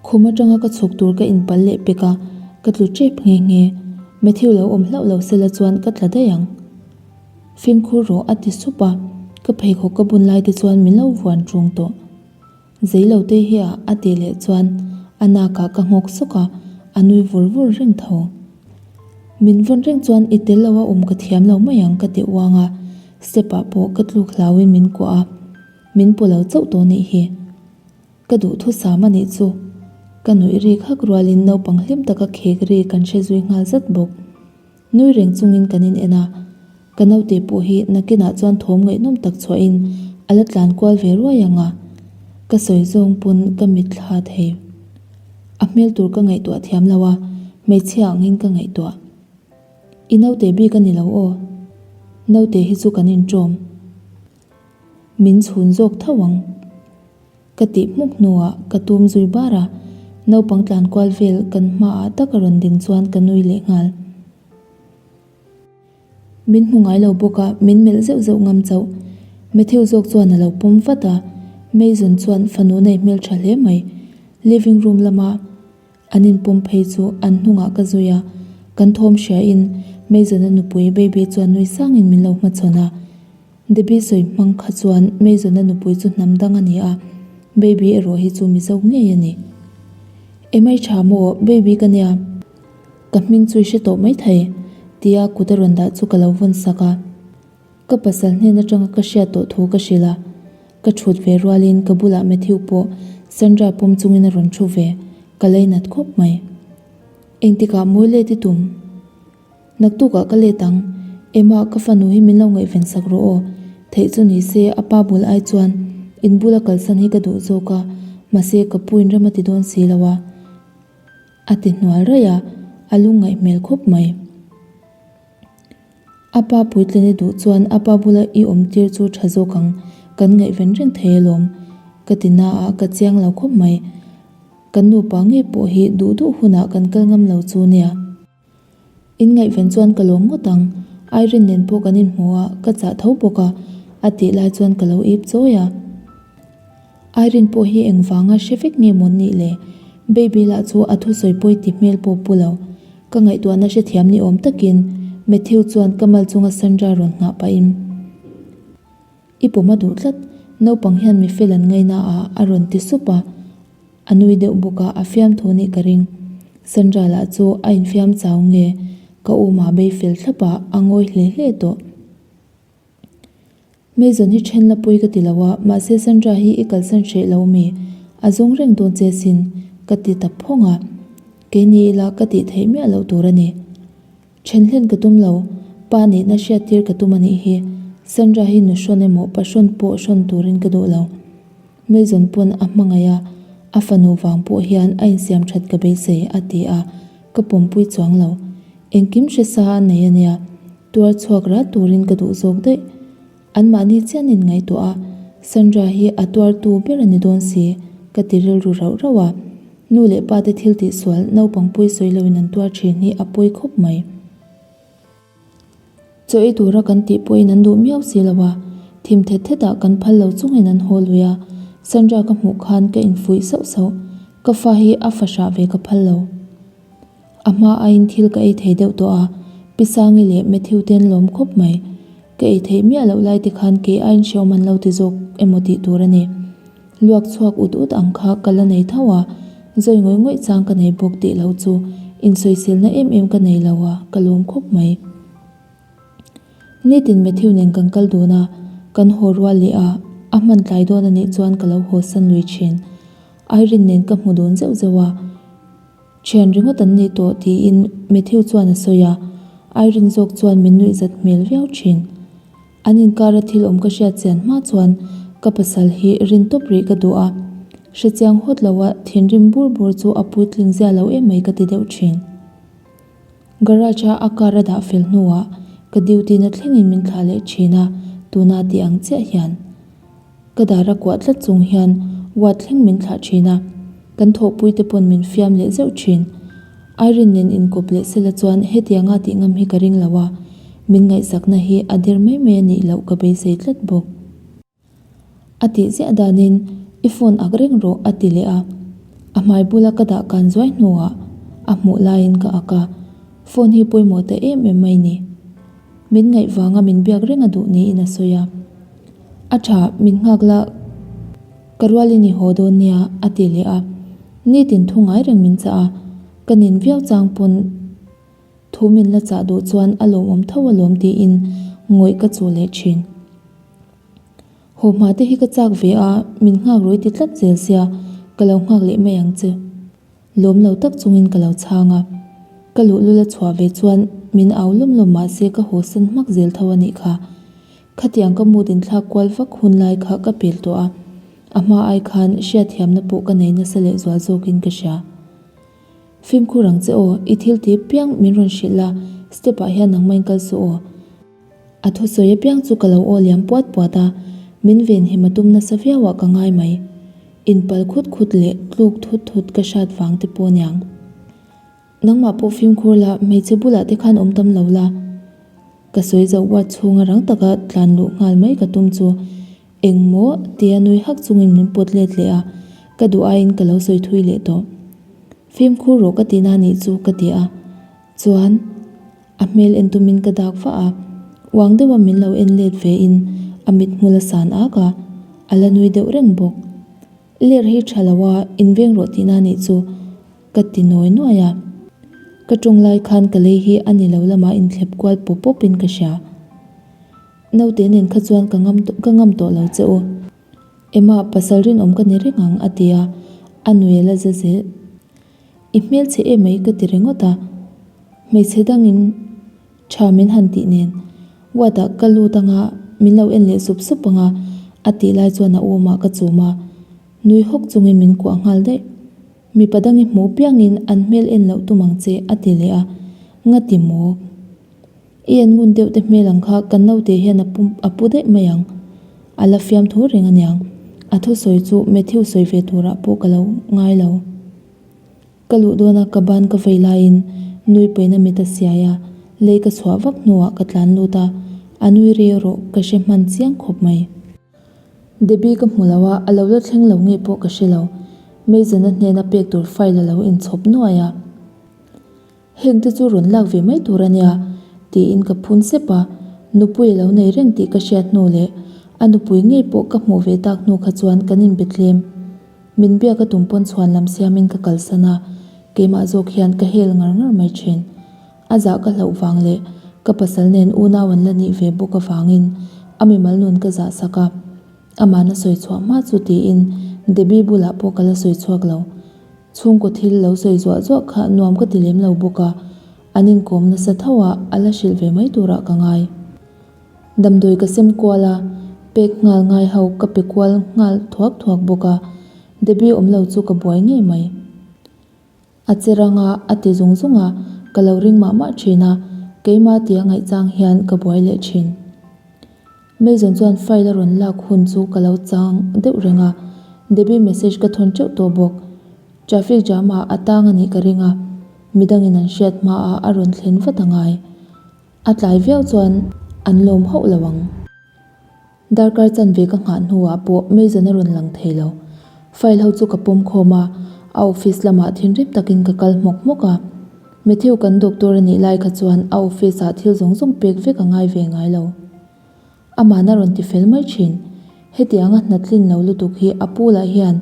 Khum atanga ka chhuk tur ka inpal leh pek a, ka tlu tep nghe nghe. Matthew lo awm hlauh lo sela chuan ka tla daih ang. Fimkhur rawh a ti sup a, ka pheikhawk ka bun lai te chuan min lo vuan ṭung tawh. Zei lo te hi a a tih leh chuan a nakah ka nghawk sawk a, a nui vur vur reng tho. Min vawn reng chuan i tel lo a awm ka thiam lo mai ang ka ti uang a, step ah pawh ka tluk hlauin min kuah a, min paw lo chauh tawh nih hi. Ka duhthusam a nih chu. Ka nuih rik hak rualin naupang hlim taka khek ri kan hre zui nghal zat bawk. Nui reng chungin kan in en a, ka naute pawh hi nakinah chuan thawm ngaihnawm tak chhuahin a la tlan kual ve ruai ang a, ka sawi zawng pawn ka mitthla thei. A hmel tur ka ngaihtuah thiam lo a, hmeichhia angin ka ngaihtuah. I naute bik a ni lo aw. Naute hi chu kan inṭawm. Min chhun zawk tho ang. Ka tih hmuk hnuah ka tum zui bar a, naupang tlan kual vel kan hmaah tak a rawn ding chuan ka nui leh nghal. Min hmu ngai lo bawk a, min melh zeuh zeuh ngam chauh. Matthew zawk chuan a lo pawm vat a, Mason chuan fanu nei hmeltha hle mai. Living room lama an inpawm phei chu an hnungah ka zui a, kan thawm hriain Mason-a nupui Baby chuan nui sangin min lo hmachhawn a. Debbie sawi hmang kha chuan Mason-a nupui chu hnam dang a ni a, Baby erawh hi chu Mizo ngei a ni. Emai tha maw, Baby ka nia, ka hming chu i hre tawh mai thei, tia kut a rawn dah chu ka lo vawn sak a. Ka pasal hnen atanga ka hriat tawh thu ka hrilh a, ka thut ve rualin ka bulah Matthew pawh Sandra pawm chungin a rawn thu ve, ka leinat khawp mai. Engtikah mawi let i tum? Naktukah ka let ang. Emma, ka fanu hi min lo ngaihven sak rawh aw. Theih chu ni se, a pa bul ai chuan in bula kalsan hi ka duh zawk a, mahse ka pu in rem a ti dawn si lo a. A ti hnual raih a, a lungngaih hmel khawp mai. A pa puitlin i duh chuan a pa bula i awm tir chu tha zawk ang, kan ngaihven reng thei alawm. Ka ti na a, ka chiang lo khawp mai. Kan nupa ngei pawh hi duh duh hunah kan kal ngam lo chu nia. In ngaihven chuan ka lawm ngawt ang, Irene nen pawh kan inhmu a, ka chah tho bawk a, a tih lai chuan ka lo ip chawi a. Irene pawh hi engvanga hre vek nge maw nih le? Baby lah chu a thusawi pawi ti hmel pawh pu lo. Ka ngaihtuahna hrethiam ni awm takin Matthew chuan ka mal chunga Sandra rawn nghah pahin, I pawm a duh tlat, naupang hian mi fel an ngaina a, a rawn ti sup a. A nui deuh bawk a, a fiamthu nih ka ring. Sandra lah chu a infiam chau nge, ka umah bei fel thlap a, a ngawi hle hle tawh. Mason hi then la pui ka ti lo a, mahse Sandra hi i kalsan hreh lo mi, a zawng reng dawn che sin, ka ti ta phawng a. Keini ila ka tih theih miah loh tur a ni. Then hlen ka tum lo, pa nihna hriattir ka tum a nih hi. Sandra hi nu hrawn emaw pa hrawn pawh hrawn turin ka duh lo. Mason pawn a hmangaih a, a fanu vang pawh hian a insiam that ka beisei a ti a, ka pawmpui chuang lo. Engkim hre sa a nei a nia, tuar chhuak ral turin ka duh zawk daih. Anmahni chian in ngaihtuah a, Sandra hi a tuartu ber a ni dawn si, ka ti rilru rauh rauh a. Nu leh pa te thil tihsual naupang pawi sawi loin an tuar thin hi a pawi khawp mai. Chaw ei tura kan tih pawhin an duh miau si lo a, thim thet thetah kan phal lo chungin an haw lui a, Sandra ka hmuh khan ka infuih sauh sauh, ka fa hi a fahrah ve ka phal lo. A hma aiin thil ka ei thei deuh tawh a, Pi Sangi leh Matthew te an lawm khawp mai. Ka ei theih miah loh lai te khan kei aiin hrehawm an lo ti zawk emaw tih tur a ni. Luak chhuak ut ut ang kha ka la nei tho a, zawi ngawih ngawih chang ka nei bawk tih loh chu insawiselna em em ka nei lo a, ka lawm khawp mai. Nitin Matthew nen kan kal dun a, kan haw rual leh a, a hman tlai dawn a nih chuan ka lo haw san lui thin. Irene nen ka hmu dun zeuh zeuh a. Thian ringawt an ni tawh tiin Matthew chuan a sawi a, Irene zawk chuan min nuihzat hmel viau thin. An inkara thil awm ka hriat chian hma chuan ka pasal hi rin tawp rih ka duh a, hrechiang hawt loa thinrim bur bur chu a puitling zia lo em mai ka ti deuh thin. Garage a a car a dah fel hnuah ka duty na thlengin min thlah leh thin a, tuna tih ang chiah hian. Ka dar a kuah tlat chung hian ward thleng min thlah thin a, kan thawhpui te pawn min fiam leh zeuh thin. Irene nen inkawp leh sela chuan hetianga tih ngam hi ka ring lo a, min ngaihsakna hi a der mai mai a nih loh ka beisei tlat bawk. A tih ziah danin i phone ak reng rawh a ti leh a, a hmai bula ka dah kan zuai hnuah a hmuh laiin ka ak a, phone hi pawimawh ta em em mai ni. Min ngaih vanga min biak reng a duh niin a sawi a. A tha, min nghak la, ka rualin i haw dawn nia a ti leh a. Nitin thu ngai reng min chah a, ka nin viau chang pawn thu min la chah duh chuan a lawmawm tho alawm tiin ngawih ka chuh leh thin. Haw hma te hi ka chak ve a, min nghak rui ti tlat zel sia, ka lo nghak leh mai ang che. Lawm lo tak chungin ka lo chhang a, ka luhlul a chhuah ve chuan min au lawm lawm mah se ka haw san hmak zel tho a nih kha. Khatiang ka mood inthlak kual vak hun lai kha ka pel tawh a, a hma ai khan hriatthiamna pawh ka nei nasa leh zual zawkin ka hria. Fimkhur ang che aw, i thil ti piang min rawn hrilh la, step ah hian nangmah in kal suh aw. A thusawi apiang chu ka lo aw liam puat puat a, min venhim a tum nasa viau ah ka ngai mai. Inpal khut khut leh tluk thut thut ka hrat vang te pawh aniang. Nangmah pawh fimkhur la, hmeichhe bulah te khan awm tam lo la. Ka sawi zoh uat chhunga rang taka tlan luh nghal mai ka tum chu engmaw tia nui hak chungin min pawt let leh a, ka duh aiin ka lo sawi thui leh tawh. Fimkhur rawh ka tihna nih chu ka ti a, chuan. A hmel en tumin ka dak vah a, uang deuha min lo en let ve in a mit hmul a san ak a, a la nui deuh reng bawk. Ler hi tha lo a, inveng rawh tihna nih chu ka ti nawi nuai a. Ka tawng lai khan ka lei hi a ni lo lamah inthlep kual pawp pawp in ka hria. Naute nen kha chuan ka ngam ka ngam tawh lo che u. Emma, pasal rinawm ka ni reng ang a ti a, a nui a la za zel. I hmelchhe em mai ka ti ringawt a, hmeichhe dangin tha min han tih nen ward ah ka lut anga min lo en leh sup sup anga a tih lai chuan a awmah ka chum a, nui hawk chungin min kuah nghal daih. Mipa dang i hmuh piangin an hmel en loh tum ang che a ti leh a, ngati maw? I en ngun deuh te hmel ang kha kan naute hian a pu a pu daih mai ang. A la fiamthu reng aniang. A thusawi chu Matthew sawi ve turah pawh ka lo ngai lo. Ka luh dawna ka ban ka vei laiin nui paina mit a siai a, lei ka chhuah vak hnuah ka tlan lut a, a nui ri erawh ka hre hman chiang khawp mai. Debbie ka hmu lo a, a lo la thleng lo nge pawh ka hre lo. Mason-a hnena pek tur file a lo inchhawp nuai a. Heng te chu rawn lak ve mai tur a nia, tiin ka phun sep a, nupui a lo nei reng tih ka hriat hnu leh a nupui ngei pawh ka hmuh ve tak hnu kha chuan kan inbe tlem. Min biak a tum pawn chhuan lam siamin ka kalsan a, keimah zawk hian ka hel ngar ngar mai thin. A zah ka hlauh vang leh ka pasal nen unau an la nih ve bawk avangin a mimal nun ka zah sak a, amahna sawi chhuah hma chu tiin Debbie bulah pawh ka la sawi chhuak lo. Chhungkaw thil lo sawi zuah zuah kha nuam ka ti lem lo bawk a, an inkawm nasa tho a, a la hrilh ve mai turah ka ngai. Damdawi ka sem kual a, pek nghal ngai ho ka pe kual nghal thuak thuak bawk a, Debbie awm lo chu ka buai ngei mai. A che rang a, a ti zung zung a, ka lo ring mah mah thin a, keimah tia ngaihchang hian ka buai leh thin. Mason chuan file a rawn lak hun chu ka lo chang deuh reng a, Debbie message ka thawn teuh tawh bawk. Traffic jam ah a tang a nih ka ring a, midangin an hriat hma ah a rawn thlen vat a ngai. A tlai viau chuan an lawm hauh lo ang. Darkar chanve ka nghah hnuah pawh Mason a rawn lang thei lo. File ho chu ka pawm khawm a, a office lamah thinrim takin ka kal hmawk hmawk a. Matthew kan doctor a nih lai kha chuan a office ah thil zawng zawng pek vek a ngai ve ngai lo. Amahna rawn ti fel mai thin. Hetianga hna tlin lo lutuk hi a pu lah hian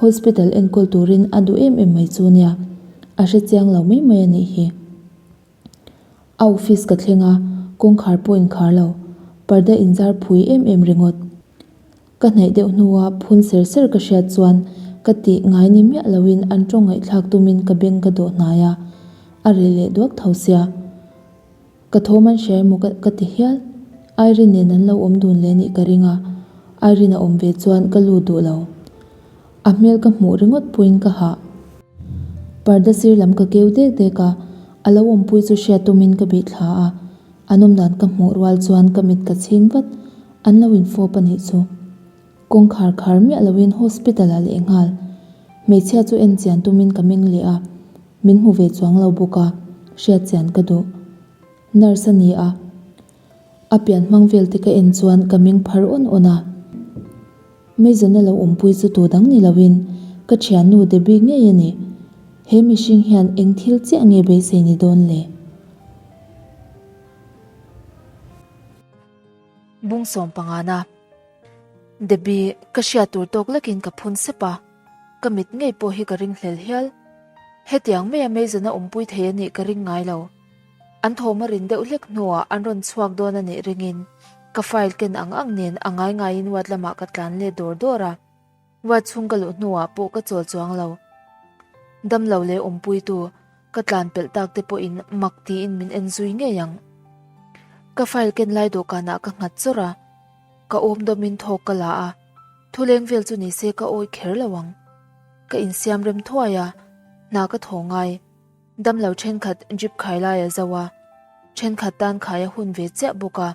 hospital enkawl turin a duh em em mai chu nia. A hre chiang lo mai mai a nih hi. A office ka thleng a, kawngkhar pawh inkhar lo. Parda inzar phui em em ringawt. Ka hnaih deuh hnua phun ser ser ka hriat chuan Ka tih ngai ni miah loin an tawng ngaihthlak tumin ka beng ka dawh hnai a, a reh leh duak tho sia. Ka thawm an hria emaw ka ti hial. Irene nen an lo awm dun leh nih ka ring a, Irene a awm ve chuan ka lut duh lo. A hmel ka hmuh ringawt pawhin ka hah. Parda sir lam ka keu dek dek a, a lo awmpui chu hriat tumin ka bih thla a, an awm dan ka hmuh rual chuan ka mit ka chhing vat, an lo infawp a nih chu. Kawngkhar khar miah loin hospital ah leh nghal. Hmeichhia chu en chian tumin ka meng leh a, min hmu ve chuang lo bawk a, hriat chian ka duh. Nurse a ni a, a pian hmang vel te ka en chuan ka meng phar awn awn a. Mason a lo awmpui chu tu dang ni loin ka thiannu Debbie ngei a ni. He mihring hian eng thil chiah nge beisei ni dawn le? Bung sawm pangana Debbie, ka hriat tur tawk lekin ka phun sep a, ka mit ngei pawh hi ka ring hlel hial. Hetiang maia Mason a awmpui thei a nih ka ring ngai lo. An thawm a rin deuh hlek hnuah an rawn chhuak dawn a nih ringin ka file ken ang ang nen a ngai ngaiin ward lamah ka tlan let dawr dawr a. Ward chhung ka luh hnuah pawh ka chawl chuang lo. Damlo leh awmpuitu ka tlan pelh tak te pawhin mak tiin min en zui ngei ang. Ka file ken lai dawhkanah ka nghat chawrh a, ka awm dawmin thawk ka la a, thuleng vel chu nise ka awih kher lo ang. Ka insiam rem thuai a, hna ka thaw ngai. Damlo thenkhat drip khai lai a zo a, thenkhat tan khai a hun ve chiah bawk a.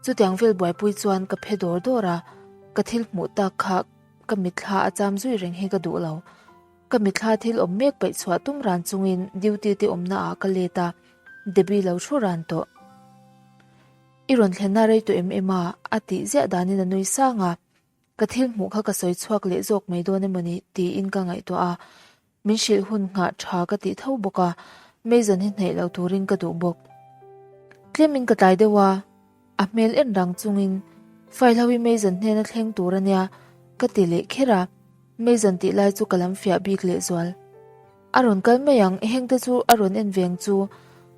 Chutiang vel buaipui chuan ka phe dawr dawr a, ka thil hmuh tak kha ka mitthla a cham zui reng hi ka duh lo. Ka mitthla thil awm mek paih chhuah tum ran chungin duty te awmna ah ka let a, Debbie lo thu ran tawh. I rawn thlenna rei tawh em em a? a tih ziah danin a nui sang a. Ka thil hmuh kha ka sawi chhuak leh zawk mai dawn emaw ni tiin ka ngaihtuah a, min hrilh hun nghah tha ka tih tho bawk a, Mason hi hnaih lo turin ka duh bawk. Tlemin ka tlai deuh a, a hmel en rang chungin file ho hi Mason hnena thleng tur a nia ka ti leh kher a, Mason tih lai chu ka lam fiah bik leh zual. A rawn kal mai ang, hengte chu a rawn en veng chu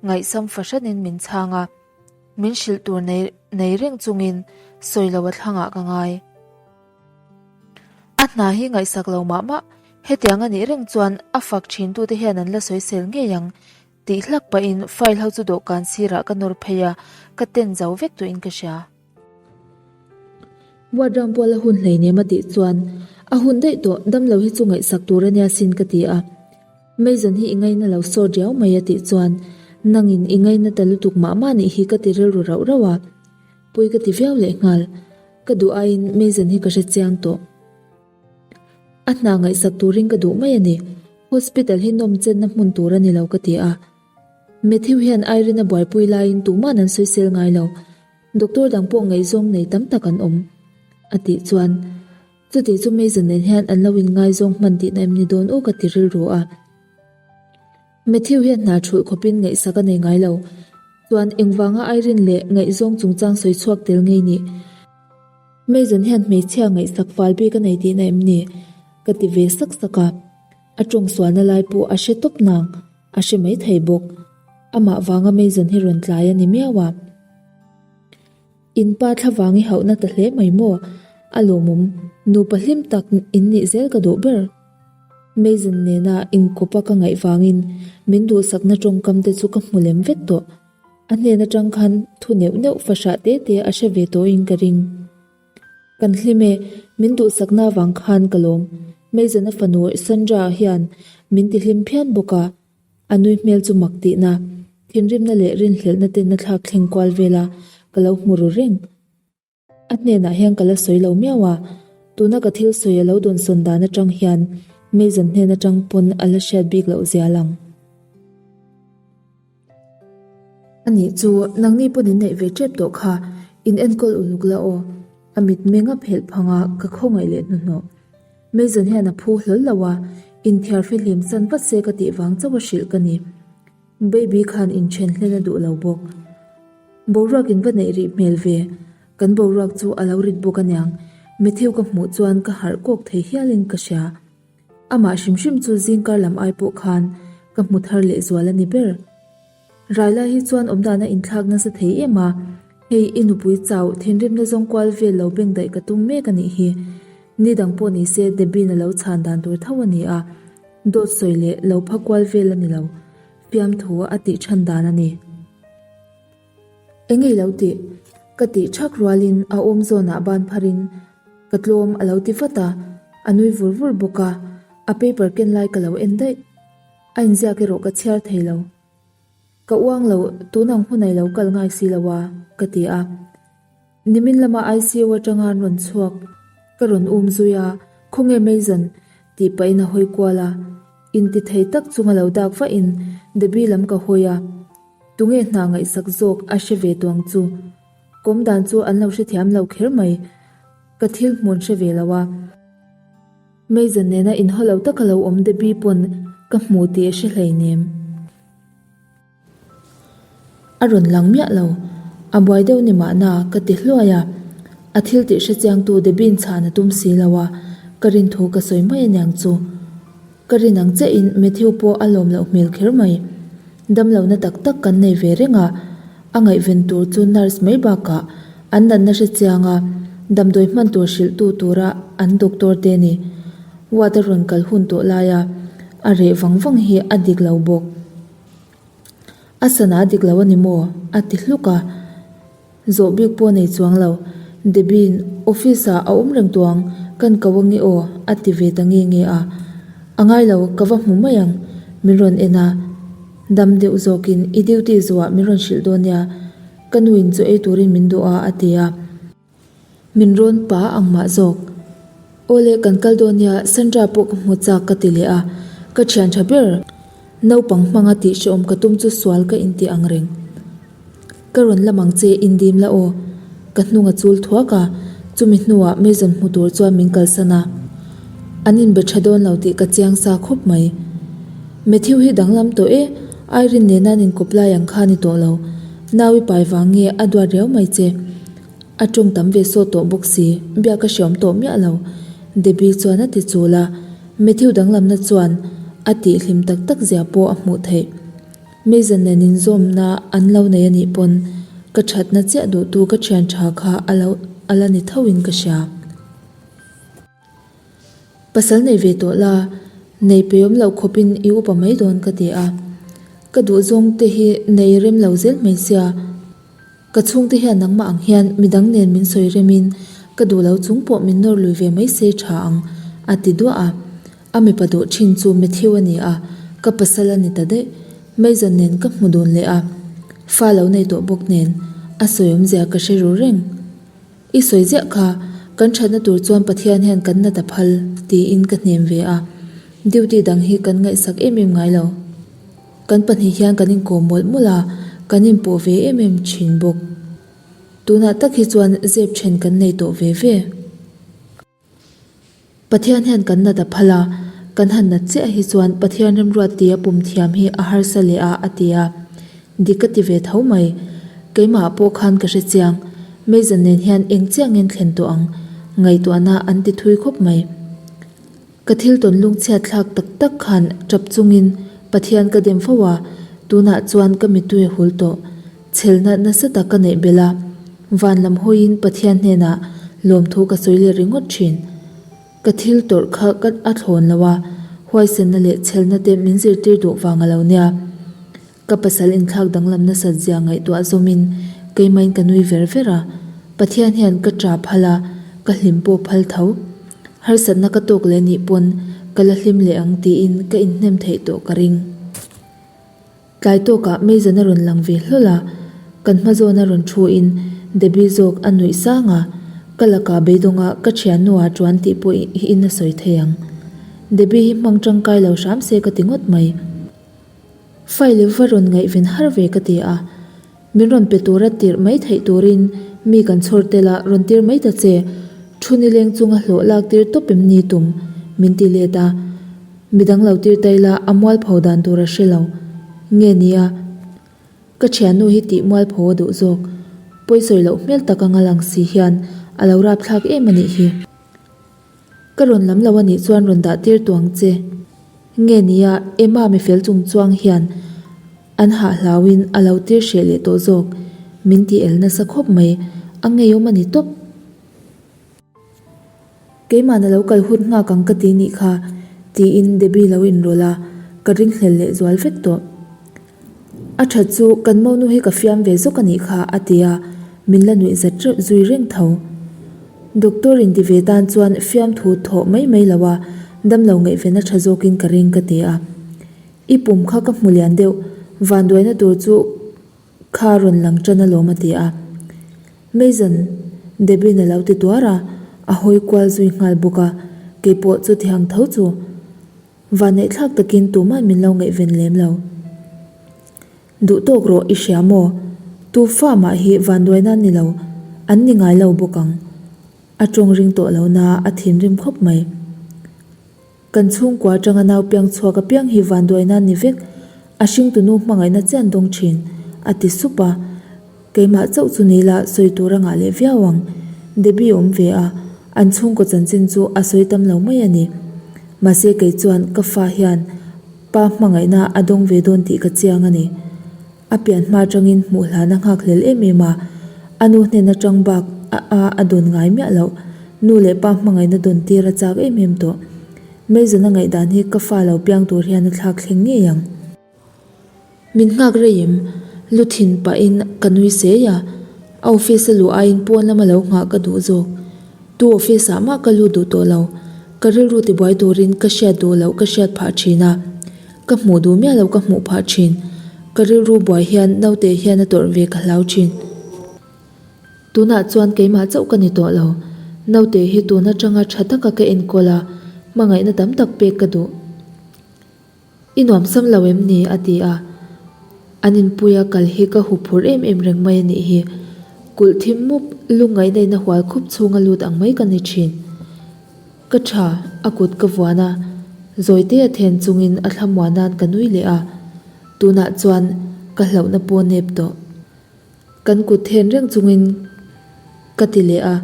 ngaihsam fahranin min chhang a. Min hrilh tur nei nei reng chungin sawi lo a thlangah ka ngai. A hna hi ngaihsak lo mah mah, hetiang a nih reng chuan a fak thintute hian an la sawisel ngei ang tih hlak pahin file ho chu dawhkan sirah ka nawr phei a, ka ten zo vek tuin ka hria. Ward ram pual a hun hleinem a tih chuan a hun daih tawh, damlo hi chu ngaihsak tur a nia sin ka ti a. Mason hi i ngaina lo sawt riau mai a tih chuan nangin i ngaina ta lutuk mah mah nih hi ka ti rilru rauh rauh a, pui ka ti viau leh nghal. Ka duh aiin Mason hi ka hre chiang tawh. A hna ngaihsak turin ka duh mai a ni. Hospital hi nawm chenna hmun tur a ni lo ka ti a. Matthew hian Irene a buaipui laiin tuman an sawisel ngai lo. Doctor dang pawh ngaihzawng nei tam tak an awm a tih chuan Chuti chu Mason nen hian an lo inngaizawng hman tihna em ni dawn aw ka ti rilru a. Matthew hian hna thulh khawpin ngaihsak a nei ngai lo. Chuan engvanga Irene leh ngaihzawng chungchang sawi chhuak tel ngei nih? Mason hian hmeichhia ngaihsak fal bik a nei tihna em ni? Ka ti ve sak sak a. A tawng sualna lai pawh a hre tawp nang, a hre mai thei bawk. Amah vanga Mason hi rawn tlai a ni miau a. In pa thlavang i hauhna ta hle mai maw? A lawmawm, nupa hlim tak in nih zel ka duh ber. Mason nena inkawpa ka ngaih vangin min duhsakna tawngkam te chu ka hmu lem vek tawh. A hnen atang khan thu neuh neuh fahrah te te a hre ve tawhin ka ring. Kan hlim e, min duhsakna avang khan ka lawm. Mason-a fanu Sandra hian min tihlim phian bawk a. A nui hmel chu mak tihna, thinrimna leh rinhlelhna ten a thlak thleng kual vel a, ka lo hmu ru reng. A hnenah hian ka la sawi lo miau a, tuna ka thil sawi a lo dawnsawn dan atang hian Mason hnen atang pawn a la hriat bik loh zia lang. A nih chu, nangni pawn in neih ve tep tawh kha, in enkawl uluk la aw. A mitmeng a phelh phang a, ka khawngaih leh hnuhnawh. Mason hian a phu hlawl lo a, inthiar fihlim san vat se ka tih vang chauh a hrilh ka ni. Baby khan inthen hlen a duh lo bawk. Boruak in va neih rih hmel ve, kan boruak chu a lo rit bawk aniang, Matthew ka hmuh chuan ka harh kawk thei hialin ka hria. Amah hrim hrim chu zingkar lam ai pawh khan ka hmu thar leh zual a ni ber. Rai lai hi chuan awmdan a inthlak nasa thei em a, hei i nupui chau thinrimna zawng kual vel lo beng daih ka tum mek a nih hi. Ni dang pawh ni se Debbie-in a lo chhan dan tur tho a ni a, dawt sawi leh lo pha kual vel a ni lo, fiamthu a tih chhan dan a ni. Eng ei lo tih? Ka tih thak rualin a awm zawnah ban pharin ka tlawm a lo ti vat a, a nui vur vur bawk a, a paper ken lai ka lo en daih. A inziak erawh ka chhiar thei lo. Ka uang lo, tun ang hun a i lo kal ngai si lo a, ka ti a. Nimin lama ICU atanga an rawn chhuak, ka rawn um zui a, khawnge Mason? tih pahin a hawi kual a. Inti thei tak chunga lo dak vahin Debbie lam ka hawi a, tunge hna ngaihsak zawk a hre ve tuang chu. Kawm dan chu an lo hrethiam lo kher mai, ka thil hmun hre ve lo a. Mason nena inhaw lo taka lo awm Debbie pawn ka hmu tih a hre hleinem. A rawn lang miah lo. A buai deuh ni mahna ka ti hluai a. A thil tih hre chiangtu Debbie-in chhan a tum si lo a, ka rin thu ka sawi mai aniang chu. Ka rin ang chiahin Matthew pawh a lawm loh hmel kher mai. Damlohna tak tak kan nei ve reng a, a ngaihven tur chu nurse mai bakah an natna hre chiang a, damdawi hman tur hrilhtu tura an doctor te ni. Ward a rawn kal hun tawh laia a reh vang vang hi a dik lo bawk. A sana a dik lo a ni maw? a ti hluk a. Zawh bik pawh nei chuang lo. Debbie-in office ah a awm reng tuang, kan ko ange aw a ti ve ta nge nge a. A ngai lo, ka va hmu mai ang, min rawn en a. Dam deuh zawkin i duty zawhah min rawn hrilh dawn nia, ka nuin chaw ei turin min duh a a ti a. Min rawn pa ang mah zawk. Awle kan kal dawn nia Sandra pawh ka hmu chak ka ti leh a, ka thian tha ber naupang hmanga tih hrehawm ka tum chu sual ka inti ang reng. Ka rawn lam ang che indim la aw. Ka hnung a chul thuak a, chumi hnuah Mason hmu tur chuan min kalsan a. An inbe tha dawn lo tih ka chiang sa khawp mai. Matthew hi danglam tawh e, Irene nena an inkawp lai ang kha a ni tawh lo. Nau i pai vang nge a duat riau mai che. A ṭawng tam ve sawt tawh bawk si, biak a hriam tawh miah lo. Debbie chuan a ti chul a, Matthew danglamna chuan a tih hlim tak tak zia pawh a hmuh theih. Mason nen inzawmna an lo nei a nih pawn ka ṭhatna chiah duhtu ka ṭhian ṭha kha a lo a la ni tho in ka hria. Pasal nei ve tawh la, nei peiawm loh khawpin i upa mai dawn ka ti a. Ka duhzawng te hi nei rem lo zel hmeichhia. Ka chhungte hian nangmah ang hian midang nen min sawi remin ka duh lo chung pawh min nawr lui ve mai se tha ang, a ti duah a. A mipa duh thin chu Matthew a ni a, ka pasal a ni ta daih. Mason nen ka hmu dun leh a, fa lo nei tawh bawk nen a sawi awmzia ka hre ru reng. I sawi ziah kha, kan thatna tur chuan Pathian hian kan nat a phal, tiin ka hnem ve a. Duty dang hi kan ngaihsak em em ngai lo. Kan pahnih hian kan inkawm mawlh mawlh a, kan inpawh ve em em thin bawk. Tunah tak hi chuan zep then kan nei tawh ve ve. Pathian hian kan nat a phal a, kan han nat chiah hi chuan Pathian remruat tia pum thiam hi a harsa leh a a ti a. Dik ka ti ve tho mai. Keimah pawh khan ka hre chiang. Mason nen hian eng chiah ngen thlen tawh ang? Ngaihtuahna an ti thui khawp mai. Ka thil tawn lungchhiat thlak tak tak khan tap chungin Pathian ka dem fo a, tunah chuan ka mittui a hul tawh. Chhelna nasa tak ka neih belh a, van lam hawiin Pathian hnenah lawmthu ka sawi leh ringawt thin. Ka thil tawrh kha ka a thlawn lo a, huaisenna leh chhelna te min zirtir duh vang a lo nia. Ka pasal inthlak danglam nasat zia ngaihtuah zawmin keimain ka nui ver ver a, Pathian hian ka ṭa phal a, ka hlim pawh phal tho. Harsatna ka tawk leh nih pawn ka la hlim leh ang tiin ka inhnem theih tawh ka ring. Tlai tawkah Mason a rawn lang ve hlawl a, kan hma zawna rawn thuin Debbie zawk a nuih sang a, ka lakah beidawnga ka thiannu ah ṭuan tih pawh in a sawi thei ang. Debbie hi hmang ṭangkai lo hram se ka ti ngawt mai. File va rawn ngaihven har ve ka ti a, min rawn pe tura tirh mai theih turin mi kan chhawr tel a, rawn tir mai ta che, thu nileng chunga hlawh lak tir tawp em ni tum? min ti let a, midang lo tir ta ila a mualpho dan tur a hre lo nge nia, ka thiannu hi tih mualpho a duh zawk, pawisawi loh hmel tak anga lang si hian a lo rapthlak em a nih hi. Ka rawn lam lo a nih chuan rawn dah tir tuang che. Nge nia Emma mi fel chung chuang hian an hah hlauin a lo tir hreh leh tawh zawk. Min ti el nasa khawp mai, a ngeiawm a ni tawp. Keimahna lo kal hun nghak ang ka ti nih kha, tiin Debbie lo inrawlh a, ka ringhlel leh zual vek tawh. A that chu kan monu hi ka fiam ve zawk a nih kha, a ti a, min la nuih zat reuh zui reng tho. Doctor in ti ve tan chuan fiamthu thawh mai mai lo a, damlo ngaihven a tha zawkin ka ring ka ti a. I pum kha ka hmu lian deuh, vanduaina tur chu kha rawn lang tan alawm a ti a. Mason, Debbie-in a lo ti tuar a, a hawi kual zui nghal bawk a, keipawh chutiang tho chu vanneihthlak takin tuma'n min lo ngaihven lem lo. Duh tawk rawh i hria maw? Tu fa mah hi vanduaina ni lo, an ni ngai lo bawk ang. A tawng ring tawh lo na a thinrim khawp mai. Kan chhungkua atanga nau piang chhuak apiang hi vanduaina ni vek, a hringtunu hmangaihna chian dawng thin, a ti sup a. Keimah chauh chu ni la sawi tur a ngah leh viau ang. Debbie awm ve a, an chhungkaw chanchin chu a sawi tam lo mai a ni. Mahse kei chuan ka fa hian pa hmangaihna a dawng ve dawn tih ka chiang a ni. A pian hma atangin hmuh hlan a nghak hlel em em a, a nu hnen atang bak a a a dawn ngai miah loh. Nu leh pa hmangaihna dawn tir a chak em em tawh. Mason-a ngaihdan hi ka fa lo piang tur hian a thlak thleng ngei ang. Min nghak rei em? Lu thin pahin ka nui sei a, a office a luh aiin pawn lama lo nghah ka duh zawk. Tu office ah mah ka lut duh tawh lo. Ka rilru tibuai turin ka hriat duh loh ka hriat phah thin a. Ka hmuh duh miah loh ka hmuh phah thin. Ka rilru buai hian naute hian a tawrh ve ka hlau thin. Tunah chuan keimah chauh ka ni tawh lo. Naute hi tun atanga tha taka ka enkawl a, hmangaihna tam tak pek ka duh. I nuamsam lo em ni? a ti a. An inpuia kal hi ka huphurh em em reng mai a nih hi. Kulh thim mup, lungngaihna in a hual khup chhunga lut ang mai ka ni thin. Ka tha, a kut ka vuan a, zawite a then chungin a thlamuan nan ka nui leh a. Tunah chuan ka hlauhna pawh nep tawh. Kan kut then reng chungin ka ti leh a,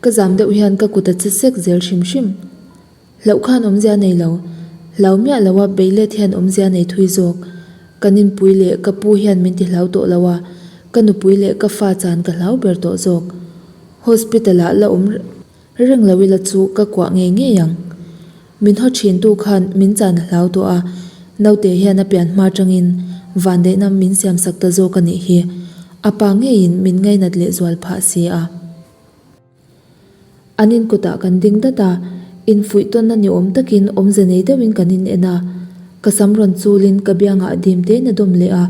ka zam deuh hian ka kut a che sek zel hrim hrim. Hlauh khan awmzia nei lo, hlau miah lo a beih let hian awmzia nei thui zawk. Ka ninpui leh ka pu hian min ti hlau tawh lo a, ka nupui leh ka fa chan ka hlau ber tawh zawk. Hospital ah la awm reng lo ila chu ka kuah ngei ngei ang. Min haw thin tu khan min chan a hlau tawh a, naute hian a pian hma tangin vandaihna min siam sak ta zawk a nih hi. A pa ngeiin min ngainat leh zual phah si a. An in kawtah kan ding dat a, infuih tawnna ni awm takin awmze nei deuhin kan in en a. Ka sam rawn chulin ka biangah dim tein a dawm leh a,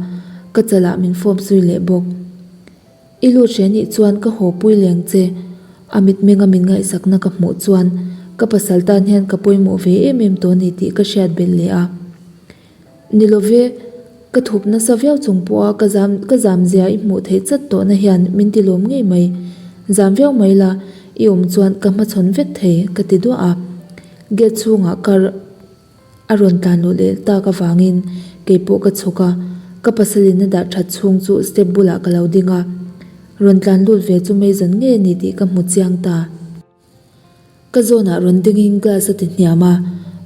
ka chalah min fawp zui leh bawk. I lut hre nih chuan ka haw pui leng che. A mitmenga min ngaihsakna ka hmuh chuan ka pasal tan hian ka pawimawh ve em em tawh a ni tih ka hriat belh leh a. Ni love, ka thup nasa viau chung pawha ka zam ka zam zia i hmuh theih chat tawhna hian min ti lawm ngei mai. Zam viau mai la, i awm chuan ka hmachhawn vek thei ka ti duah a. Gate chhungah kar a rawn tlan luh leh tak avangin kei pawh ka chhuk a, ka pasalin a dah that chhung chu step bulah ka lo ding a. Rawn tlan lut ve chu Mason ngei a ni tih ka hmu chiang ta. Ka zawnah rawn dingin glass a ti hniam a,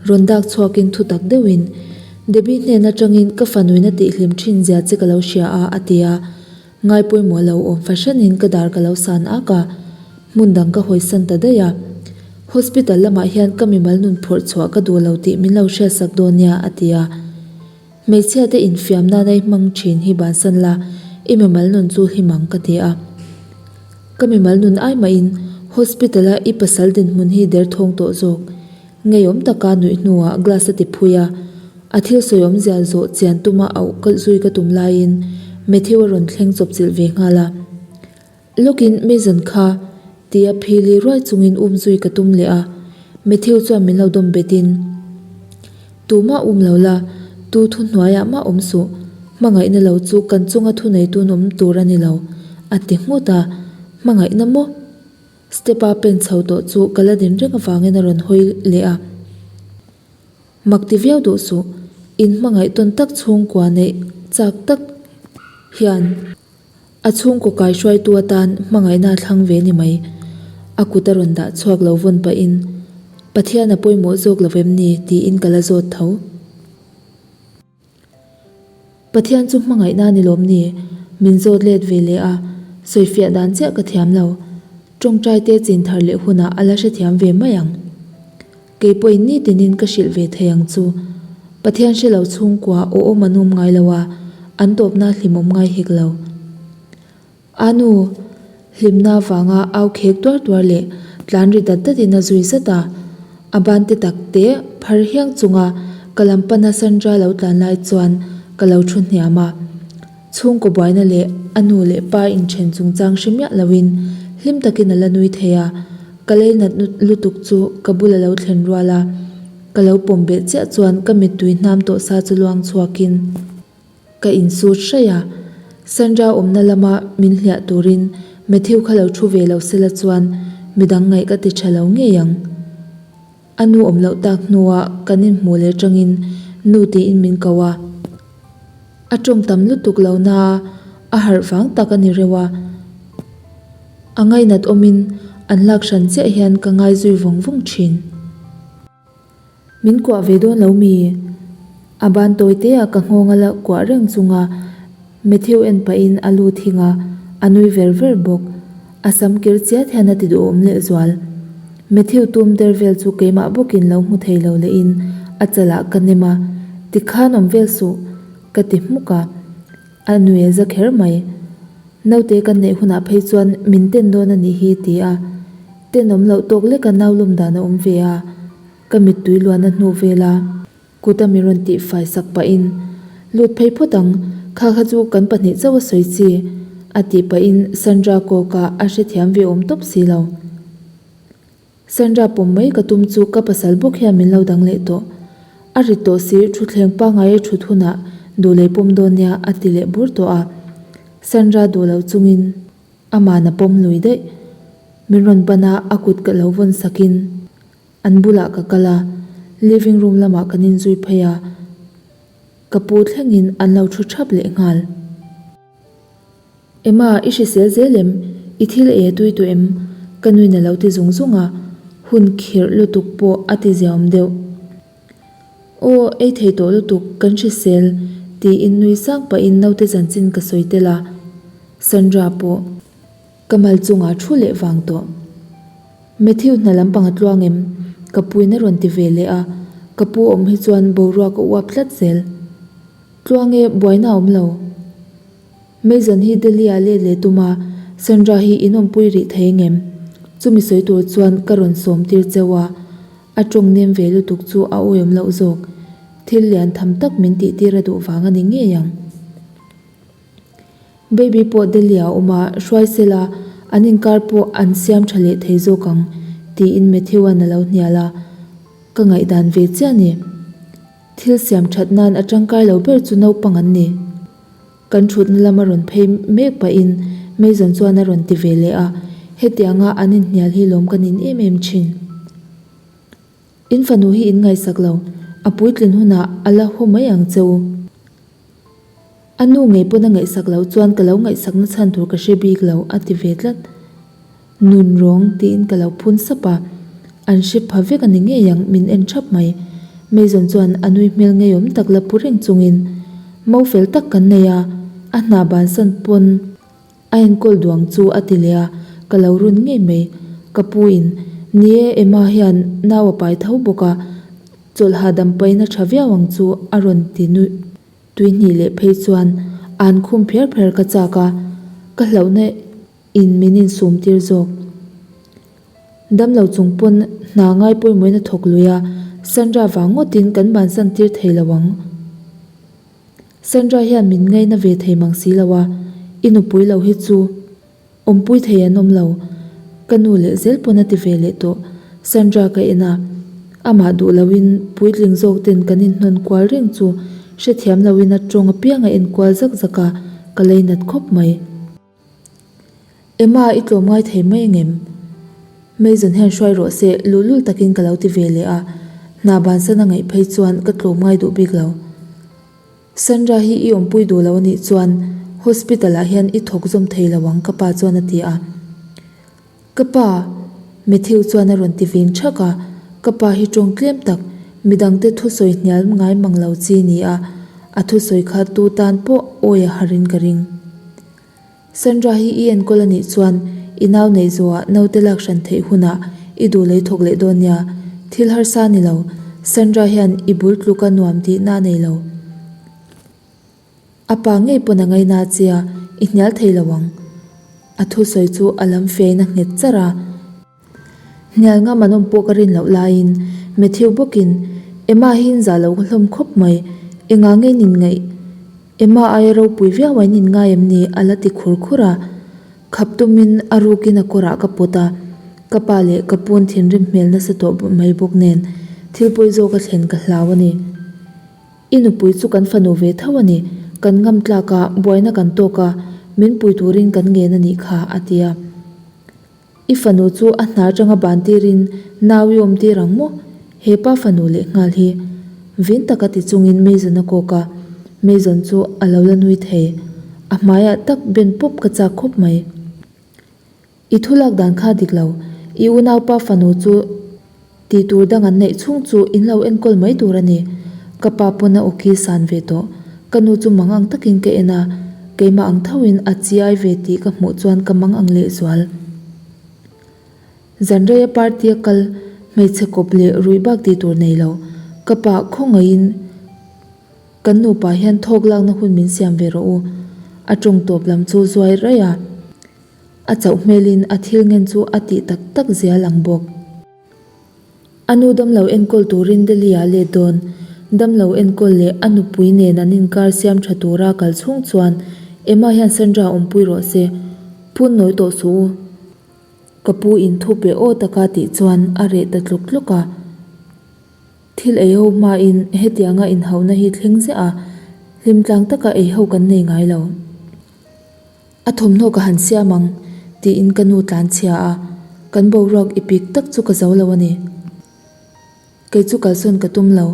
rawn dak chhuakin thu tak deuhin, Debbie hnen atangin ka fanuin a tihhlim thin zia che ka lo hria a, a ti a. Ngai pawimawh lo awm fahranin ka dar ka lo san ak a, hmun dang ka hawisan ta daih a. Hospital lamah hian ka mimal nun phawrh chhuah ka duh lo tih min lo hriatsak dawn nia, a ti a. Hmeichhia te infiam nana i hmang thin hi bansan la, i mimal nun chu hlim ang ka ti a. Ka mimal nun ai mahin hospital a i pasal dinhmun hi derthawng tawh zawk. Ngeiawm taka nuih hnuah glass a ti phui a, a thil sawi awmzia zawh chian tuma auh ka zui ka tum laiin Matthew a rawn thleng chawpchilh ve nghal a. Lawkin Mason kha tia phili ruai chungin um zui ka tum leh a, Matthew chuan min lo dawm betin, Tumah um lo la, tu thu hnuaiah mah awm suh, hmangaihna lo chu kan chunga thuneitun awm tur a ni lo, a ti nghut a, Hmangaihna maw? Step-a pen chho tawh chu ka la din reng avangin a rawn hawi leh a. Mak ti viau duh suh, in hmangaih tawn tak chhungkua neih chak tak hian. A chhungkaw kaihruaitu atan hmangaihna a thlang ve ni mai. A kut a rawn dah chhuak lo vawn pahin, Pathian a pawimawh zawk lo em ni? tiin ka la zawt tho. Pathian chu hmangaihna a ni lawm ni? Min zawt let ve leh a, sawifiah dan chiah ka thiam lo. Tawngtai te chin thar leh hunah a la hrethiam ve mai ang. Kei pawhin nitinin ka hrilh ve thei ang chu. Pathian hre lo chhungkua aw awm an awm ngai lo a, an tawpna hlimawm ngai hek lo. A nu, hlimna vanga au khek tuar tuar leh tlan ri dat datin a zui zat a. A ban te tak te phar hiang chunga ka lam pana Sandra lo tlan lai chuan ka lo thu hniam a. Chhungkaw buaina leh a nu leh pa inthen chungchang hre miah loin hlim takin a la nui thei a, ka lei nat lutuk chu ka bul a lo thlen rual a, ka lo pawm beh chiah chuan ka mittui hnam tawh sa chu luang chhuakin ka insut hraih a, Sandra awmna lama min hliah turin Matthew kha lo thu ve lo sela chuan midang ngaih ka ti tha lo ngei ang. A nu awm loh tak hnua kan inhmuh leh tangin nu tiin min ko a. A tawng tam lutuk lo naa a harh vang tak a ni reuh a. A ngainat awmin an lak hran chiah hian ka ngai zui vawng vawng thin. Min kuah ve dawn lo mi? A ban tawi te ah ka nghawng a la kuah reng chunga Matthew en pahin a lu thing a, a nui ver ver bawk. A sam kir chiat hian a ti duhawm lehzual. Matthew tum der vel chu keimah bawkin lo hmu thei lo lehin a chalah ka nem a, Tikhan awm vel suh, ka ti hmuk a. A nui a za kher mai. Naute kan neih hunah phei chuan min ten dawn a nih hi, ti a. Tenawm loh tawk leka nau lum dan a awm ve a, ka mittui luan a hnuh vel a. Kuta mi rawn tih fai sak pahin, Lut phei phawt ang, kha kha chu kan pahnih chauh a sawi chi, a tih pahin Sandra kawkah a hrethiam ve awm tawp si lo. Sandra pawm mai ka tum chu ka pasal bawk hian min lo dang leh tawh. A rit tawh si, thutthleng pangngai a thut hunah duh lei pawm dawn nia a ti leh bur tawh a. Sandra duh lo chungin ama'n a pawm lui daih. Min rawn ban a, a kut ka lo vawn sakin. An bulah ka kal a, living room lamah kan inzui phei a, ka pu thlengin an lo thu thap leh nghal. Emma, i hrisel zel em? I thil ei a tui tawh em? Ka nuin a lo ti zung zung a, hun khirh lutuk pawh a ti ziaawm deuh. Aw, ei thei tawh lutuk, kan hrisel, tiin nui sang pahin naute chanchin ka sawi tel a, Sandra pawh. Ka mal chungah thu leh vang tawh. Matthew hna lampang a tluang em? Ka puin a rawn ti ve leh a, ka pu awm hi chuan boruak a uap tlat zel. Tluang e, buaina a awm lo. Mason hi Delhi ah let leh tum a, Sandra hi in awmpui rih thei ngem? Chumi sawi tur chuan ka rawn sawm tir cheu a, a tawng nem ve lutuk chu a awihawm loh zawk. Thil lian tham tak min tih tir a duh vang a ni ngei ang. Baby pawh Delhi ah a awm a, hruai sela an inkar pawh an siam tha leh thei zawk ang, tiin Matthew-a'n a lo hnial a, ka ngaihdan ve chiah a ni. Thil siam that nan a tangkai lo ber chu naupang an ni. Kan thutna lama rawn phei mek pahin Mason chuan a rawn ti ve leh a, hetianga an inhnial hi lawm ka nin em em thin. In fanu hi in ngaihsak lo, a puitlin hunah a la haw mai ang che u. A nu ngei pawn a ngaihsak loh chuan ka lo ngaihsakna chhan tur ka hre bik lo a ti ve tlat. Nun rawng tiin ka lo phun sap a, an hre pha vek a ni ngei ang min en thap mai. Mason chuan a nui hmel ngeiawm tak la pu reng chungin mo fel tak kan nei a, a hna bansan pawn A enkawl duang chu a ti leh a, ka lo run ngei mai. Ka pu in, Ni e, Emma hian nau a pai tho bawk a, chawlh hahdam pain a tha viau ang chu a rawn ti nuih. Tuihnih leh phei chuan an khum pher pher ka chak a, ka hlauhna in min insum tir zawk. Damlo chung pawn hna ngai pawimawhin a thawk lui a, Sandra vang ngawtin kan bansan tir thei lo ang. Sandra hian min ngaina ve thei mang si lo a, i nupui lo hi chu awmpui thei an awm lo, ka nu leh zel pawn a ti ve leh tawh. Sandra ka en a, amah duh loin puitling zawk ten kan inhnawn kual reng chu hrethiam loin a tawng apiang a enkual zak zak a, ka leinat khawp mai. Emma i tlawm ngai thei mai angem? Mason hian hruai rawh se luhlul takin ka lo ti ve leh a, hna bansan a ngaih phei chuan ka tlawm ngai duh bik lo. Sandra hi i awmpui duh lo anih chuan hospital ah hian i thawk zawm thei lo ang ka pa chuan a ti a. Ka pa! Matthew chuan a rawn ti vin thak a, ka pa hi tawng tlem tak, midangte thusawi hnial ngai mang lo chi ni a, a thusawi kha tu tan pawh awi a harin ka ring. Sandra hi i enkawl a nih chuan I nau neih zawhah naute lak hran theih hunah i duh lei thawk leh dawn nia. Thil harsa ni lo. Sandra hian i bul tluka nuam tihna a nei lo. A pa ngei pawn a ngaina che a, i hnial thei lo ang. A thusawi chu a lam fiain a nghet charh a. Hnial ngam an awm pawh ka rin loh laiin Matthew bawkin, Emma hi in zah lo ka hlawm khawp mai, engah nge in inngaih? Emma aia ropui viau a in inngai em ni? a la ti khur khur a. Khap tumin a rukin a kawrah ka pawt a, ka pa leh ka pun thinrim hmel nasa tawh mai bawk nen thil pawi zawk a thlen ka hlau a ni. I nupui chu kan fanu ve tho a ni, kan ngam tlak a, buaina kan tawk a, min pui turin kan ngen a nih kha, a ti a. I fanu chu a hna atanga ban tirin nau i awm tir ang maw? He pa fanu leh nghal hi. Vin taka ti chungin Mason a kawk a, Mason chu a lo la nui thei. A hmaiah tak ben pawp ka chak khawp mai. I thu lak dan kha dik lo, i unaupa fanu chu Tih tur dang an neih chhung chu in lo enkawl mai tur a ni. Ka pa pawn a awki san ve tawh. Ka nu chu mang ang takin ka en a, keimah ang thoin a chiai ve tih ka hmuh chuan ka mang ang lehzual. Zanreia party a kal hmeichhe kawp leh ruih bak tih tur nei lo. Ka pa khawngaihin kan nupa hian thawk lakna hun min siam ve rawh u. A tawng tawp lam chu zuai raih a. A chauh hmelin a thil ngen chu a tih tak tak zial ang bawk. A nu damlo enkawl turin Delhi ah let dawn. Damlo enkawl leh a nupui nen an inkar siam tha tura kal chhung chuan Emma hian Sandra awmpui rawh se. Phun nawi tawh suh u. Ka pu in thu pe aw taka tih chuan a reh ta tluk tluk a. Thil ei ho hmain hetianga inhauhna hi thleng ziah a, hlim tlang taka ei ho kan nei ngai lo. A thawmhnaw ka han siam ang, tiin ka nu tlan chhia a, kan boruak i pik tak chu ka zo lo a ni. Kei chu kalsawn ka tum lo,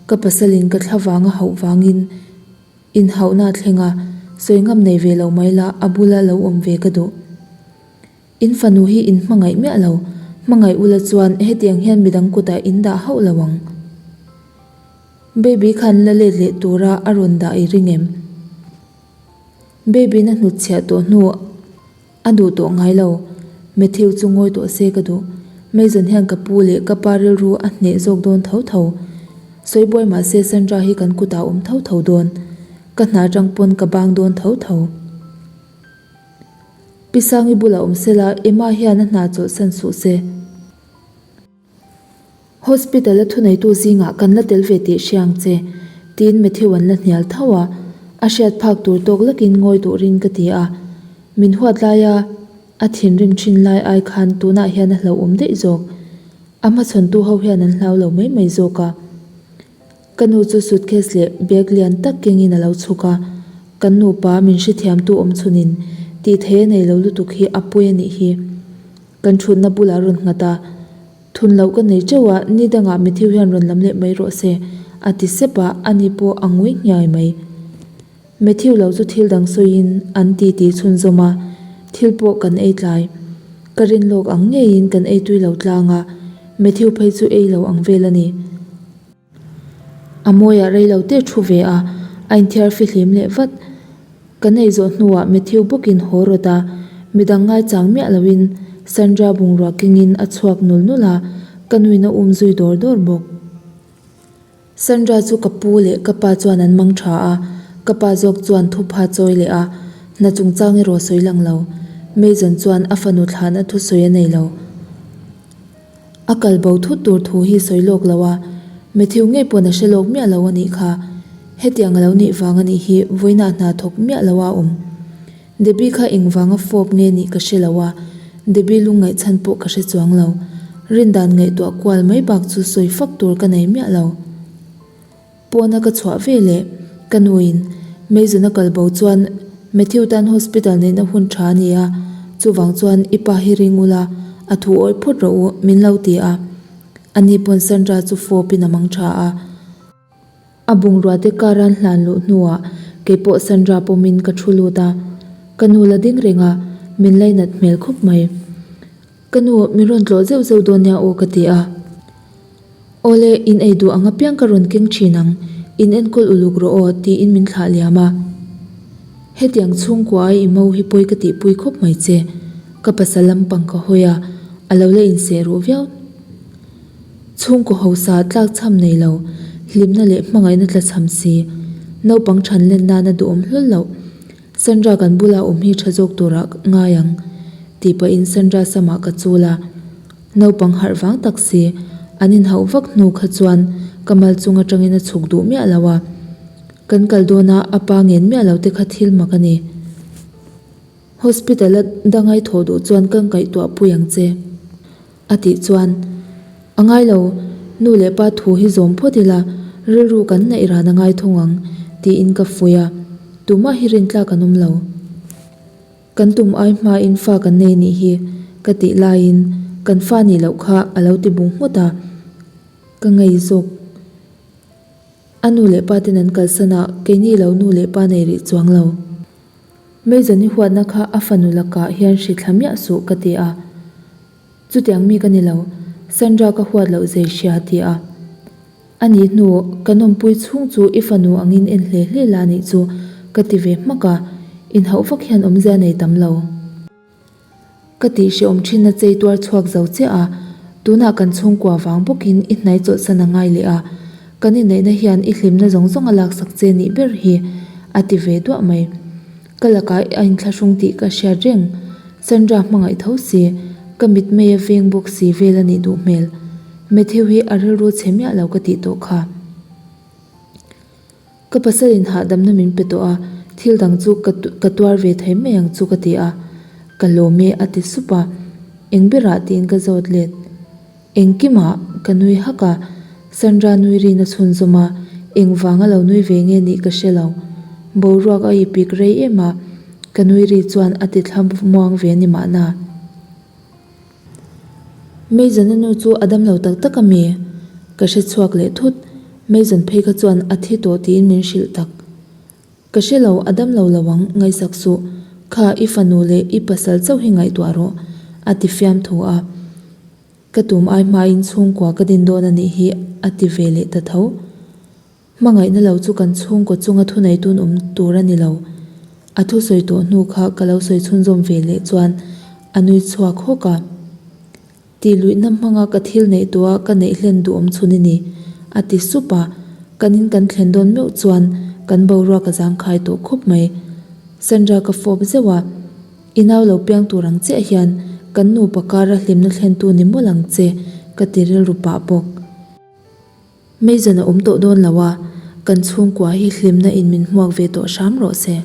ka pasalin ka thla vanga hauh vangin inhauhna a thleng a, sawi ngam nei ve lo mai la a bula lo awm ve ka duh. In fanu hi in hmangaih miah lo, hmangaih ula chuan hetiang hian midang kutah in dah hauh lo ang. Baby khan la let leh tura a rawn dah i ring em? Baby-na hnutchhiah tawh hnu a duh tawh ngai lo. Matthew chu ngawi tawh se ka duh. Mason hian ka pu leh ka pa rilru a hneh zawk dawn tho tho. Sawi buai mah se Sandra hi kan kutah a awm tho tho dawn. Ka hna atang pawn ka bang dawn tho tho. Pi Sangi bulah awm sela Emma hian a hna chawlhsan suh se. Hospital a thuneitu zingah kan la tel ve tih hria ang che, tiin Matthew an la hnial tho a, a hriat phak tur tawk lakin ngawi turin ka ti a. Min huat laia a thinrim thin lai ai khan tunah hian a hlauhawm daih zawk. A hmachhawntu ho hian an hlau lo mai mai zawk a. Ka nu chu suitcase leh bag lian tak kengin a lo chhuk a, kan nupa min hrethiamtu awm chhunin tih thei a nei lo lutuk hi a pawi a nih hi. Kan thutna bulah rawn nghat a, thun loh ka nei teuh a, ni dangah Matthew hian rawn lam leh mai rawh se, a ti sep a, ani pawh a ngui nghiai mai. Matthew lo chu thil dang sawiin an ti ti chhunzawm a, thil pawh kan ei tlai. Ka rin lawk ang ngeiin kan ei tui lo tlang a, Matthew phei chu ei lo ang vel a ni. A mawiah rei lo te thu ve a, a inthiar fihlim leh vat. Kan ei zawh hnuah Matthew bawkin haw rawt a, midang ngaichang miah loin Sandra bungrua kengin a chhuak nul nul a, ka nuin a um zui dawr dawr bawk. Sandra chu ka pu leh ka pa chuan an mang tha a, ka pa zawk chuan thupha chawi leh a, hna chungchang erawh sawi lang lo. Mason chuan a fanu thlahna thusawi a nei lo. A kal bo thut tur thu hi sawi lawk lo a, Matthew ngei pawn a hre lawk miah lo a nih kha. Hetiang a lo nih vang a nih hi vawiinah hna thawk miah lo a awm. Debbie kha engvanga fawp nge nih ka hre lo a, Debbie lungngaih chhan pawh ka hre chuang lo. Rindan ngaihtuah kual mai bak chu sawi fak tur ka nei miah lo. Pawna ka chhuah ve leh ka nuin Mason a kal bo chuan Matthew tan hospital neihna hun tha a ni a, chuvang chuan i pa hi ring ula, a thu awih phawt rawh u, min lo ti a. Ani pawn Sandra chu fawpin a mang tha a. A bungrua te karan hlan luh hnuah keipawh Sandra pawmin ka thu lut a, ka nu la ding reng a, min lainat hmel khawp mai. Ka nu, min rawn tlawh zeuh zeuh dawn nia aw ka ti a. Awle, in ei duh ang apiang ka rawn keng thin ang, in enkawl uluk rawh aw, tiin min thlah liam a. Hetiang chhungkua ai i mo hi pawi ka tihpui khawp mai che. Ka pasal lampang ka hawi a, a lo la inseh ruh viau. Chhungkaw hausa tlak chham nei lo, hlimna leh hmangaihna tla chham si, naupang than len nana duhawm hlawl loh. Sandra kan bula awm hi tha zawk turah ngai ang, tih pahin Sandra samah ka chul a. Naupang harh vang tak si, an inhauh vak hnu kha chuan ka mal chung atangin a chhuk duh miah lo a. Kan kal dawna a pa ngen miah lo te kha thil mak a ni. Hospital a dangai thawh duh chuan ka ngaihtuah pui ang che. A tih chuan, A ngai lo, nu leh pa thu hi zawm phawt ila, rilru kan neih ran a ngai thung ang, tiin ka fuih a. Tumah hi rintlak an awm lo. Kan tum ai hmain fa kan nei nih hi, ka tih laiin kan fa nih loh kha a lo ti bung nghut a, ka ngei zawk. A nu leh pa ten an kalsan a, keini lo nu leh pa nei rih chuang lo. Meizani huatna kha a fanu lakah hian hri thla miah suh ka ti a. Chutiang mi ka ni lo, Sandra ka huat loh zei hria ti a. A nih hnu, ka nawmpui chhung chu i fanu angin en hle hle la nih chu ka ti ve hmak a, inhauh vak hian awmzia nei tam lo. Ka tih hrehawm thinna chei tuar chhuak zo chiah a, tunah kan chhungkua vang bawkin i hnai chawlhsan a ngai leh a, kan inneihna hian i hlimna zawng zawng a laksak che nih ber hi a ti ve duah mai. Ka lakah a inthlahrung tih ka hriat reng, Sandra hmangaih tho si, ka mitmei a veng bawk si vel a nih duh hmel. Matthew hi a rilru chhe miah lo ka tih tawh kha. Ka pasalin hahdamna min pe tawh a, thil dang chu ka ka tuar ve thei mai ang chu ka ti a, ka lawm e a ti sup a, eng berah tiin ka zawt let. Engkimah ka nui hak a, Sandra nui rin a chhunzawm a, engvang a lo nui ve nge nih ka hre lo. Boruak a ipik rei em a, ka nui ri chuan a ti thla muang ve ni mahna. Mason-a nu chu a damlo tak tak a mi? Ka hre chhuak leh thut. Mason phei kha chuan a thi tawh tiin min hrilh tak. Ka hre lo, a damlo lo ang, ngaihsak suh. Kha, i fanu leh i pasal chauh hi ngaihtuah rawh, a ti fiam thu a. Ka tum ai hmain chhungkua ka din dawn a nih hi, a ti ve leh ta tho. Hmangaihna lo chu kan chhungkaw chunga thuneitun awm tur a ni lo. A thusawi tawh hnu kha ka lo sawi chhunzawm ve leh chuan a nui chhuak hawk a. Tih luihna hmanga ka thil neih tawha ka neih hlen duhawm chhun i ni, a ti sup a. Kan in kan thlen dawn meuh chuan kan boruak a zangkhai tawh khawp mai. Sandra ka fawp zeuh a, I nau lo piang tur ang chiah hian kan nupa kara hlimna thlentu ni mawlh ang che, ka ti rilru pah bawk. Mason a awm tawh dawn lo a, kan chhungkua hi hlimna in min hmuak ve tawh hram rawh se.